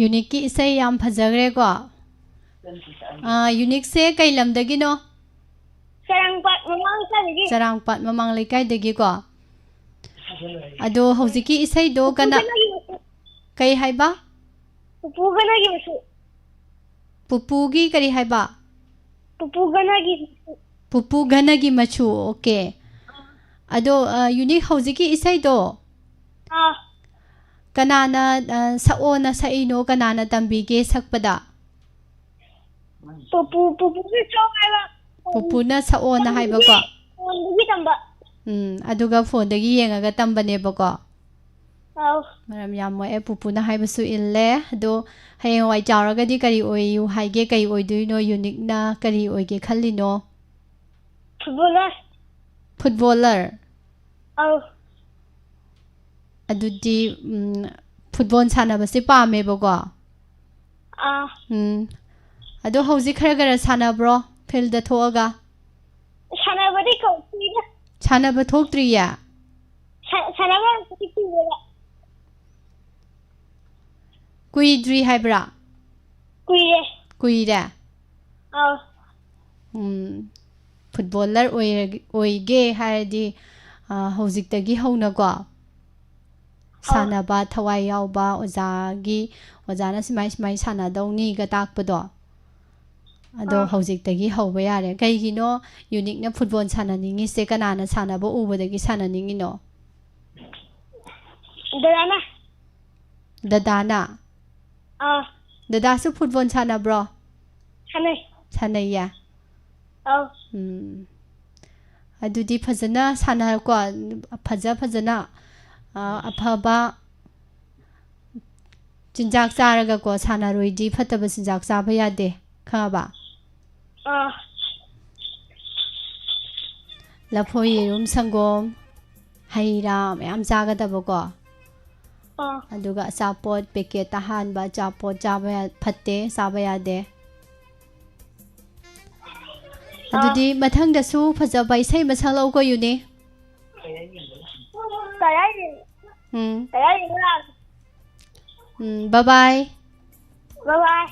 ꯌꯨꯅꯤꯛꯀꯤ ꯏꯁꯩ ꯌꯥꯝ ꯐꯖꯈ꯭ꯔꯦꯀꯣ꯫ ꯑꯥ, ꯌꯨꯅꯤꯛꯁꯦ ꯀꯩ ꯂꯝꯗꯒꯤꯅꯣ? ꯆꯔꯥꯡꯄꯥꯠ ꯃꯃꯥꯡ ꯂꯩꯀꯥꯏꯗꯒꯤ꯫ ꯆꯔꯥꯡꯄꯥꯠ ꯃꯃꯥꯡ ꯂꯩꯀꯥꯏꯗꯒꯤꯀꯣ꯫ ꯑꯗꯣ ꯍꯧꯖꯤꯛꯀꯤ ꯏꯁꯩꯗꯣ ꯀꯅꯥ? ꯄꯨꯄꯨꯒꯅꯒꯤ ꯃꯆꯨ꯫ ꯀꯩ ꯍꯥꯏꯕ? ꯄꯨꯄꯨꯒꯅꯒꯤ ꯃꯆꯨ꯫ ꯄꯨꯄꯨꯒꯤ ꯀꯔꯤ ꯍꯥꯏꯕ? ꯄꯨꯄꯨꯒꯅꯒꯤ ꯃꯆꯨ꯫ ꯄꯨꯄꯨꯒꯅꯒꯤ ꯃꯆꯨ, ꯑꯣꯀꯦ꯫ ꯑꯗꯣ, ꯑ, ꯌꯨꯅꯤꯛ, ꯍꯧꯖꯤꯛꯀꯤ ꯏꯁꯩꯗꯣ ꯑꯥ꯫ ꯀꯅꯥꯅ, ꯑ, ꯁꯛꯑꯣꯅ ꯁꯛꯏꯅꯣ? ꯀꯅꯥꯅ ꯇꯝꯕꯤꯒꯦ ꯁꯛꯄꯗ? ꯄꯨꯄꯨ, ꯄꯨꯄꯨꯅ ꯁꯛꯑꯣ ꯍꯥꯏꯕ꯫ ꯄꯨꯄꯨꯅ ꯁꯛꯑꯣꯅ ꯍꯥꯏꯕꯀꯣ? ꯐꯣꯟꯗꯒꯤ ꯇꯝꯕ꯫ ꯎꯝ, ꯑꯗꯨꯒ ꯐꯣꯟꯗꯒꯤ ꯌꯦꯡꯉꯒ ꯇꯝꯕꯅꯦꯕꯀꯣ? ꯑꯥꯎ꯫ ꯃꯔꯝ ꯌꯥꯝ ꯃꯣꯛꯑꯦ, ꯄꯨꯄꯨꯅ ꯍꯥꯏꯕꯁꯨ ꯏꯜꯂꯦ꯫ ꯑꯗꯣ ꯍꯌꯦꯡꯋꯥꯏ ꯆꯥꯎꯔꯒꯗꯤ ꯀꯔꯤ ꯑꯣꯏꯌꯨ ꯍꯥꯏꯒꯦ? ꯀꯔꯤ ꯑꯣꯏꯗꯣꯏꯅꯣ? ꯌꯨꯅꯤꯛꯅ ꯀꯔꯤ ꯑꯣꯏꯒꯦ ꯈꯜꯂꯤꯅꯣ? ꯐꯨꯠꯕꯣꯂꯔ꯫ ꯐꯨꯠꯕꯣꯂꯔ? ꯑꯧ꯫ ꯑꯗꯨꯗꯤ, ꯎꯝ, ꯐꯨꯠꯕꯣꯜ ꯁꯥꯟꯅꯕꯁꯦ ꯄꯥꯝꯃꯦꯕꯀꯣ? ꯑꯥ꯫ ꯎꯝ꯫ ꯑꯗꯣ ꯍꯧꯖꯤꯛ ꯈꯔ ꯈꯔ ꯁꯥꯟꯅꯕ꯭ꯔꯣ, ꯐꯤꯜꯗ ꯊꯣꯛꯑꯒ? ꯁꯥꯟꯅꯕꯗꯤ ꯀꯧꯗ꯭ꯔꯤꯗ꯫ ꯁꯥꯟꯅꯕ ꯊꯣꯛꯇ꯭ꯔꯤꯌꯦ? ꯁꯥ-, ꯁꯥꯟꯅꯕ ꯍꯧꯖꯤꯛ ꯀꯨꯏꯔꯦꯕ꯫ ꯀꯨꯏꯗ꯭ꯔꯤ ꯍꯥꯏꯕ꯭ꯔꯥ? ꯀꯨꯏꯔꯦ꯫ ꯀꯨꯏꯔꯦ? ꯑꯥꯎ꯫ ꯎꯝ, ꯐꯨꯠꯕꯣꯂꯔ ꯑꯣꯏꯔꯒ-, ꯑꯣꯏꯒꯦ ꯍꯥꯏꯔꯗꯤ, ꯑ, ꯍꯧꯖꯤꯛꯇꯒꯤ ꯍꯧꯅꯀꯣ, ꯑꯥꯎ꯫ ꯁꯥꯟꯅꯕ ꯊꯋꯥꯏ ꯌꯥꯎꯕ, ꯑꯣꯖꯥꯒꯤ, ꯑꯣꯖꯥꯅ ꯁꯨꯃꯥꯏ ꯁꯨꯃꯥꯏ ꯁꯥꯟꯅꯗꯧꯅꯤꯒ ꯇꯥꯛꯄꯗꯣ, ꯑꯗꯣ ꯑꯥ꯫ ꯍꯧꯖꯤꯛꯇꯒꯤ ꯍꯧꯕ ꯌꯥꯔꯦ꯫ ꯀꯩꯒꯤꯅꯣ ꯌꯨꯅꯤꯛꯅ ꯐꯨꯠꯕꯣꯜ ꯁꯥꯟꯅꯅꯤꯡꯉꯤꯁꯦ? ꯀꯅꯥꯅ ꯁꯥꯟꯅꯕ ꯎꯕꯗꯒꯤ ꯁꯥꯟꯅꯅꯤꯡꯉꯤꯅꯣ? ꯗꯗꯥꯅ꯫ ꯗꯗꯥꯅ? ꯑꯥ꯫ ꯗꯗꯥꯁꯨ ꯐꯨꯠꯕꯣꯜ ꯁꯥꯟꯅꯕ꯭ꯔꯣ? ꯁꯥꯟꯅꯩ꯫ ꯁꯥꯟꯅꯩꯌꯦ? ꯑꯥꯎ꯫ ꯎꯝ꯫ ꯑꯗꯨꯗꯤ ꯐꯖꯅ ꯁꯥꯟꯅꯀꯣ, ꯐꯖ ꯐꯖꯅ, ꯑ, ꯑꯐꯕ ꯆꯤꯟꯖꯥꯛ ꯆꯥꯔꯒꯀꯣ ꯁꯥꯟꯅꯔꯣꯏꯗꯤ, ꯐꯠꯇꯕ ꯆꯤꯟꯖꯥꯛ ꯆꯥꯕ ꯌꯥꯗꯦ, ꯈꯪꯉꯕ? ꯑꯥ꯫ ꯂꯐꯣꯏ, ꯌꯦꯔꯨꯝ, ꯁꯪꯒꯣꯝ, ꯍꯩ ꯔꯥ ꯃꯌꯥꯝ ꯆꯥꯒꯗꯕꯀꯣ꯫ ꯑꯥ꯫ ꯑꯗꯨꯒ ꯑꯆꯥꯄꯣꯠ, ꯄꯦꯀꯦꯠꯇ ꯍꯥꯟꯕ ꯑꯆꯥꯄꯣꯠ ꯆꯥꯕ ꯌꯥ-, ꯐꯠꯇꯦ, ꯆꯥꯕ ꯌꯥꯗꯦ꯫ ꯑꯗꯨꯗꯤ ꯃꯊꯪꯗꯁꯨ ꯐꯖꯕ ꯏꯁꯩ ꯑꯃ ꯁꯛꯂꯛꯎꯀꯣ, ꯌꯨꯅꯤ꯫ ꯀꯗꯥꯏꯗ? ꯎꯝ꯫ ꯀꯗꯥꯏꯗ? ꯎꯝ, bye bye꯫ Bye bye꯫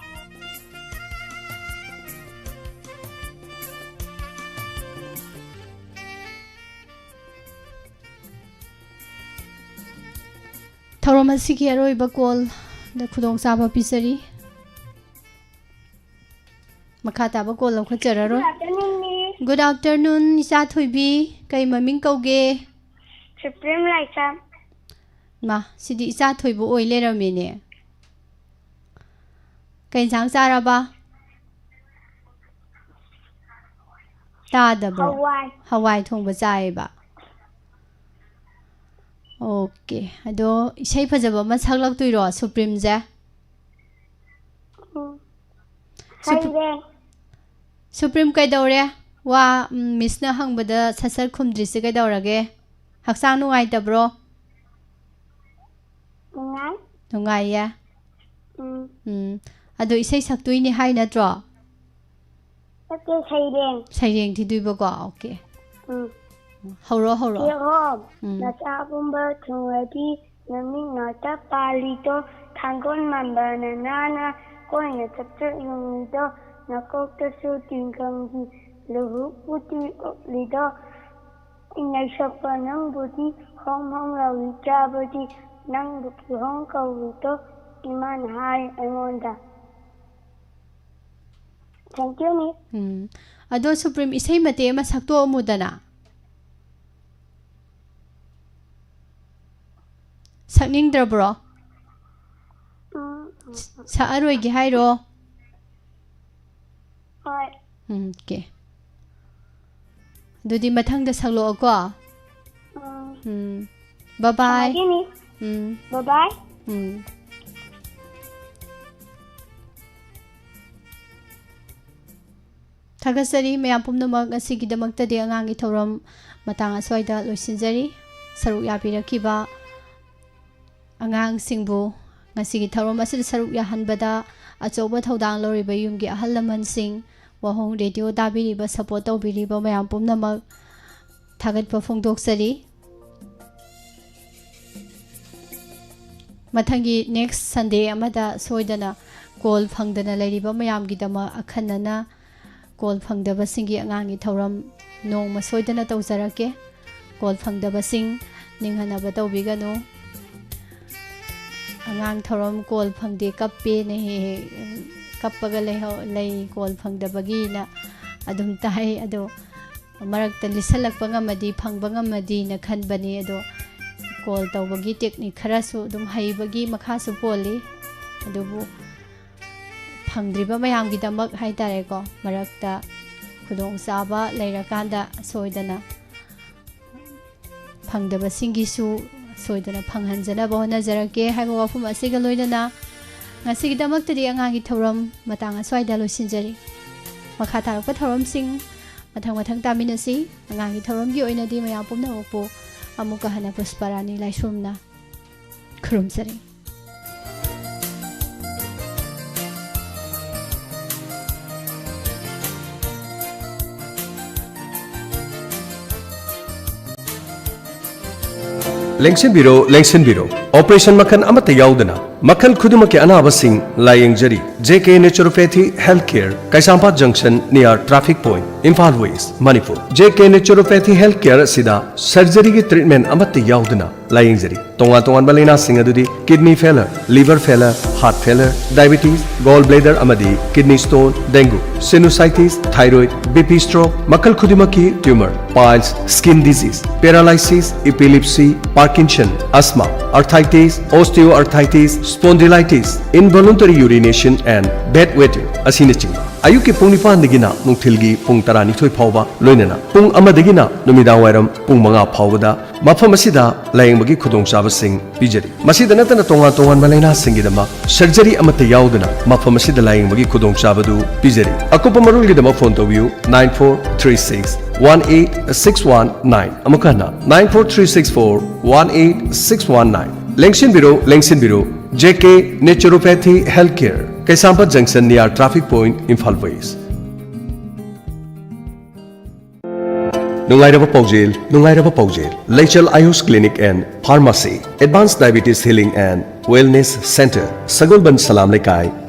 ꯊꯧꯔꯝ ꯑꯁꯤꯒꯤ ꯑꯔꯣꯏꯕ call ꯗ ꯈꯨꯗꯣꯡꯆꯥꯕ ꯄꯤꯖꯔꯤ꯫ ꯃꯈꯥ ꯇꯥꯕ call ꯂꯧꯈꯠꯆꯔꯔꯣꯏ꯫ Good afternoon, Miss꯫ Good afternoon, ꯏꯆꯥ ꯊꯣꯏꯕꯤ꯫ ꯀꯩ ꯃꯃꯤꯡ ꯀꯧꯒꯦ? ꯁꯨꯄ꯭ꯔꯤꯝ ꯂꯥꯏꯁ꯭ꯔꯝ꯫ ꯃꯥ, ꯁꯤꯗꯤ ꯏꯆꯥ ꯊꯣꯏꯕ ꯑꯣꯏ ꯂꯩꯔꯝꯃꯦꯅꯦ꯫ ꯀꯩ ꯏꯟꯁꯥꯡ ꯆꯥꯔꯕ? ꯇꯥꯗꯕ꯭ꯔꯣ? ꯍꯋꯥꯏ꯫ ꯍꯋꯥꯏ ꯊꯣꯡꯕ ꯆꯥꯏꯌꯦꯕ꯫ Okay, ꯑꯗꯣ ꯏꯁꯩ ꯐꯖꯕ ꯑꯃ ꯁꯛꯂꯛꯇꯣꯏꯔꯣ, ꯁꯨꯄ꯭ꯔꯤꯝꯁꯦ? ꯎꯝ꯫ ꯁꯨꯄ꯭ꯔ-, ꯁꯩꯔꯦꯡ꯫ ꯁꯨꯄ꯭ꯔꯤꯝ ꯀꯩꯗꯧꯔꯦ? ꯋꯥ, ꯎꯝ, ꯃꯤꯁꯅ ꯍꯪꯕꯗ ꯁꯠ ꯁꯠ ꯈꯨꯝꯗ꯭ꯔꯤꯁꯦ ꯀꯩꯗꯧꯔꯒꯦ? ꯍꯛꯆꯥꯡ ꯅꯨꯡꯉꯥꯏꯇꯕ꯭ꯔꯣ? ꯅꯨꯡꯉꯥꯏ꯫ ꯅꯨꯡꯉꯥꯏꯌꯦ? ꯎꯝ꯫ ꯎꯝ꯫ ꯑꯗꯣ ꯏꯁꯩ ꯁꯛꯇꯣꯏꯅꯦ ꯍꯥꯏ ꯅꯠꯇ꯭ꯔꯣ? ꯅꯠꯇꯦ, ꯁꯩꯔꯦꯡ꯫ ꯁꯩꯔꯦꯡ ꯊꯤꯗꯣꯏꯕꯀꯣ? Okay꯫ ꯎꯝ꯫ ꯍꯧꯔꯣ, ꯍꯧꯔꯣ꯫ ꯆꯦꯍꯣꯝ, ꯎꯝ꯫ ꯅꯆꯥ ꯄꯨꯝꯕ ꯊꯨꯡꯂꯗꯤ ꯅꯃꯤꯠ ꯅꯥꯛꯇ ꯄꯥꯜꯂꯤꯗꯣ, ꯊꯥꯡꯒꯣꯜ ꯃꯥꯟꯕ ꯅꯅꯥꯅ ꯀꯣꯏꯅ ꯆꯠꯆꯅꯤꯡꯉꯤꯗꯣ, ꯅꯀꯣꯛꯇꯁꯨ ꯇꯤꯡꯈꯪꯒꯤ ꯂꯨꯍꯨꯛ ꯎꯇꯤ ꯎꯞꯂꯤꯗꯣ, ꯏꯅꯩ ꯁꯛꯄ ꯅꯪꯕꯨꯗꯤ ꯍꯣꯝ ꯍꯣꯝ ꯂꯥꯎꯏ ꯆꯥꯕꯗꯤ, ꯅꯪꯕꯨ ꯀꯤꯍꯣꯝ ꯀꯧꯏꯗꯣ, ꯏꯃꯥꯅ ꯍꯥꯏ ꯑꯩꯉꯣꯟꯗ꯫ Thank you, Miss꯫ ꯎꯝ꯫ ꯑꯗꯣ ꯁꯨꯄ꯭ꯔꯤꯝ, ꯏꯁꯩ ꯃꯇꯦꯛ ꯑꯃ ꯁꯛꯇꯣꯛꯑꯝꯃꯨꯗꯅ꯫ ꯁꯛꯅꯤꯡꯗ꯭ꯔꯕ꯭ꯔꯣ? ꯎꯝ, ꯎꯝ, ꯎꯝ꯫ ꯁꯛꯑꯔꯣꯏꯒꯦ ꯍꯥꯏꯔꯣ? ꯍꯣꯏ꯫ ꯎꯝ, okay꯫ ꯑꯗꯨꯗꯤ ꯃꯊꯪꯗ ꯁꯛꯂꯛꯑꯣꯀꯣ꯫ ꯎꯝ꯫ ꯎꯝ꯫ Bye bye꯫ ꯊꯝꯃꯒꯦ, Miss꯫ ꯎꯝ꯫ Bye bye꯫ ꯎꯝ꯫ ꯊꯥꯒꯠꯆꯔꯤ ꯃꯌꯥꯝ ꯄꯨꯝꯅꯃꯛ꯫ ꯉꯁꯤꯒꯤꯗꯃꯛꯇꯗꯤ ꯑꯉꯥꯡꯒꯤ ꯊꯧꯔꯝ ꯃꯇꯥꯡ ꯑꯁ꯭ꯋꯥꯏꯗ ꯂꯣꯏꯁꯤꯟꯖꯔꯤ꯫ ꯁꯔꯨꯛ ꯌꯥꯕꯤꯔꯛꯈꯤꯕ ꯑꯉꯥꯡꯁꯤꯡꯕꯨ, ꯉꯁꯤꯒꯤ ꯊꯧꯔꯝ ꯑꯁꯤꯗ ꯁꯔꯨꯛ ꯌꯥꯍꯟꯕꯗ ꯑꯆꯧꯕ ꯊꯧꯗꯥꯡ ꯂꯧꯔꯤꯕ ꯌꯨꯝꯒꯤ ꯑꯍꯜ ꯂꯃꯟꯁꯤꯡ, ꯋꯥꯍꯣꯡ ꯔꯦꯗꯤꯑꯣ ꯇꯥꯕꯤꯔꯤꯕ, ꯁꯄꯣꯔꯠ ꯇꯧꯕꯤꯔꯤꯕ ꯃꯌꯥꯝ ꯄꯨꯝꯅꯃꯛ ꯊꯥꯒꯠꯄ ꯐꯣꯡꯗꯣꯛꯆꯔꯤ꯫ ꯃꯊꯪꯒꯤ ꯅꯦꯛꯁ ꯁꯟꯗꯦ ꯑꯃꯗ ꯁꯣꯏꯗꯅ ꯀꯣꯜ ꯐꯪꯗꯅ ꯂꯩꯔꯤꯕ ꯃꯌꯥꯝꯒꯤꯗꯃꯛ ꯑꯈꯟꯅꯅ ꯀꯣꯜ ꯐꯪꯗꯕꯁꯤꯡꯒꯤ ꯑꯉꯥꯡꯒꯤ ꯊꯧꯔꯝ ꯅꯣꯡꯃ ꯁꯣꯏꯗꯅ ꯇꯧꯖꯔꯛꯀꯦ꯫ ꯀꯣꯜ ꯐꯪꯗꯕꯁꯤꯡ ꯅꯤꯡꯍꯟꯅꯕ ꯇꯧꯕꯤꯒꯅꯨ꯫ ꯑꯉꯥꯡ ꯊꯧꯔꯝ ꯀꯣꯜ ꯐꯪꯗꯦ, ꯀꯞꯄꯦꯅ ꯍꯦꯛ ꯍꯦꯛ ꯀꯞꯄꯒ ꯂꯩꯍꯧ-, ꯂꯩ ꯀꯣꯜ ꯐꯪꯗꯕꯒꯤꯅ ꯑꯗꯨꯝ ꯇꯥꯏ꯫ ꯑꯗꯣ ꯃꯔꯛꯇ ꯂꯤꯠꯁꯜꯂꯛꯄ ꯉꯝꯃꯗꯤ, ꯐꯪꯕ ꯉꯝꯃꯗꯤꯅ ꯈꯟꯕꯅꯤ꯫ ꯑꯗꯣ ꯀꯣꯜ ꯇꯧꯕꯒꯤ ꯇꯦꯛꯅꯤꯛ ꯈꯔꯁꯨ ꯑꯗꯨꯝ ꯍꯩꯕꯒꯤ ꯃꯈꯥꯁꯨ ꯄꯣꯜꯂꯤ꯫ ꯑꯗꯨꯕꯨ ꯐꯪꯗ꯭ꯔꯤꯕ ꯃꯌꯥꯝꯒꯤꯗꯃꯛ ꯍꯥꯏꯇꯥꯔꯦꯀꯣ, ꯃꯔꯛꯇ ꯈꯨꯗꯣꯡꯆꯥꯕ ꯂꯩꯔꯀꯥꯟꯗ ꯁꯣꯏꯗꯅ ꯐꯪꯗꯕꯁꯤꯡꯒꯤꯁꯨ ꯁꯣꯏꯗꯅ ꯐꯪꯍꯟꯖꯅꯕ ꯍꯣꯠꯅꯖꯔꯛꯀꯦ ꯍꯥꯏꯕ ꯋꯥꯐꯝ ꯑꯁꯤꯒ ꯂꯣꯏꯅꯅ ꯉꯁꯤꯒꯤꯗꯃꯛꯇꯗꯤ ꯑꯉꯥꯡꯒꯤ ꯊꯧꯔꯝ ꯃꯇꯥꯡ ꯑꯁ꯭ꯋꯥꯏꯗ ꯂꯣꯏꯁꯤꯟꯖꯔꯤ꯫ ꯃꯈꯥ ꯇꯥꯔꯛꯄ ꯊꯧꯔꯝꯁꯤꯡ ꯃꯊꯪ ꯃꯊꯪ ꯇꯥꯃꯤꯟꯅꯁꯤ꯫ ꯑꯉꯥꯡꯒꯤ ꯊꯧꯔꯝꯒꯤ ꯑꯣꯏꯅꯗꯤ ꯃꯌꯥꯝ ꯄꯨꯝꯅꯃꯛꯄꯨ ꯑꯃꯨꯛꯀ ꯍꯟꯅ ꯄꯨꯁꯄꯥꯔꯥꯅꯤ ꯂꯥꯏꯁ꯭ꯔꯝꯅ ꯈꯨꯔꯨꯝꯖꯔꯤ꯫ ꯂꯦꯡꯁꯤꯟꯕꯤꯔꯣ, ꯂꯦꯡꯁꯤꯟꯕꯤꯔꯣ꯫ ꯑꯣꯄꯔꯦꯁꯟ ꯃꯈꯜ ꯑꯃꯠꯇ ꯌꯥꯎꯗꯅ ꯃꯈꯜ ꯈꯨꯗꯤꯡꯃꯛꯀꯤ ꯑꯅꯥꯕꯁꯤꯡ ꯂꯥꯌꯦꯡꯖꯔꯤ꯫ JK Naturopathy Health Care, ꯀꯩꯁꯥꯝꯄꯥꯠ ꯖꯪꯁꯟ, near traffic point, Imphal West, Manipur. JK Naturopathy Health Care ꯑꯁꯤꯗ ꯁꯔꯖꯔꯤꯒꯤ ꯇ꯭ꯔꯤꯠꯃꯦꯟꯠ ꯑꯃꯠꯇ ꯌꯥꯎꯗꯅ ꯂꯥꯌꯦꯡꯖꯔꯤ꯫ ꯇꯣꯉꯥꯟ ꯇꯣꯉꯥꯟꯕ ꯂꯥꯏꯅꯥꯁꯤꯡ ꯑꯗꯨꯗꯤ kidney failure, liver failure, heart failure, diabetes, gall bladder ꯑꯃꯗꯤ kidney stone, dengue, sinusitis, thyroid, BP, stroke, ꯃꯈꯜ ꯈꯨꯗꯤꯡꯃꯛꯀꯤ tumor, piles, skin disease, paralysis, epilepsy, Parkinson, asthma, arthritis, osteoarthritis, spondylitis, involuntary urination and bedwetting ꯑꯁꯤꯅꯆꯤꯡꯕ꯫ ꯑꯌꯨꯛꯀꯤ ꯄꯨꯡ ꯅꯤꯄꯥꯟꯗꯒꯤꯅ ꯅꯨꯡꯊꯤꯜꯒꯤ ꯄꯨꯡ ꯇꯔꯥꯅꯤꯊꯣꯏ ꯐꯥꯎꯕ, ꯂꯣꯏꯅꯅ ꯄꯨꯡ ꯑꯃꯗꯒꯤꯅ ꯅꯨꯃꯤꯗꯥꯡ ꯋꯥꯏꯔꯝ ꯄꯨꯡ ꯃꯉꯥ ꯐꯥꯎꯕꯗ ꯃꯐꯝ ꯑꯁꯤꯗ ꯂꯥꯌꯦꯡꯕꯒꯤ ꯈꯨꯗꯣꯡꯆꯥꯕꯁꯤꯡ ꯄꯤꯖꯔꯤ꯫ ꯃꯁꯤꯗ ꯅꯠꯇꯅ ꯇꯣꯉꯥꯟ ꯇꯣꯉꯥꯟꯕ ꯂꯥꯏꯅꯥꯁꯤꯡꯒꯤꯗꯃꯛ ꯁꯔꯖꯔꯤ ꯑꯃꯠꯇ ꯌꯥꯎꯗꯅ ꯃꯐꯝ ꯑꯁꯤꯗ ꯂꯥꯌꯦꯡꯕꯒꯤ ꯈꯨꯗꯣꯡꯆꯥꯕꯗꯨ ꯄꯤꯖꯔꯤ꯫ ꯑꯀꯨꯞꯄ ꯃꯔꯣꯜꯒꯤꯗꯃꯛ ꯐꯣꯟ ꯇꯧꯕꯤꯌꯨ, nine four three six one eight six one nine꯫ ꯑꯃꯨꯛ ꯍꯟꯅ, nine four three six four one eight six one nine꯫ ꯂꯦꯡꯁꯤꯟꯕꯤꯔꯣ, ꯂꯦꯡꯁꯤꯟꯕꯤꯔꯣ, JK Naturopathy Health Care, ꯀꯩꯁꯥꯝꯄꯥꯠ ꯖꯪꯁꯟ, near traffic point, Imphal West. ꯅꯨꯡꯉꯥꯏꯔꯕ ꯄꯥꯎꯖꯦꯜ, ꯅꯨꯡꯉꯥꯏꯔꯕ ꯄꯥꯎꯖꯦꯜ꯫ ꯂꯩꯆꯦꯜ ꯑꯌꯨꯁ Clinic and Pharmacy, Advanced Diabetes Healing and Wellness Center, ꯁꯒꯣꯜꯕꯟ ꯁꯂꯥꯝ ꯂꯩꯀꯥꯏ,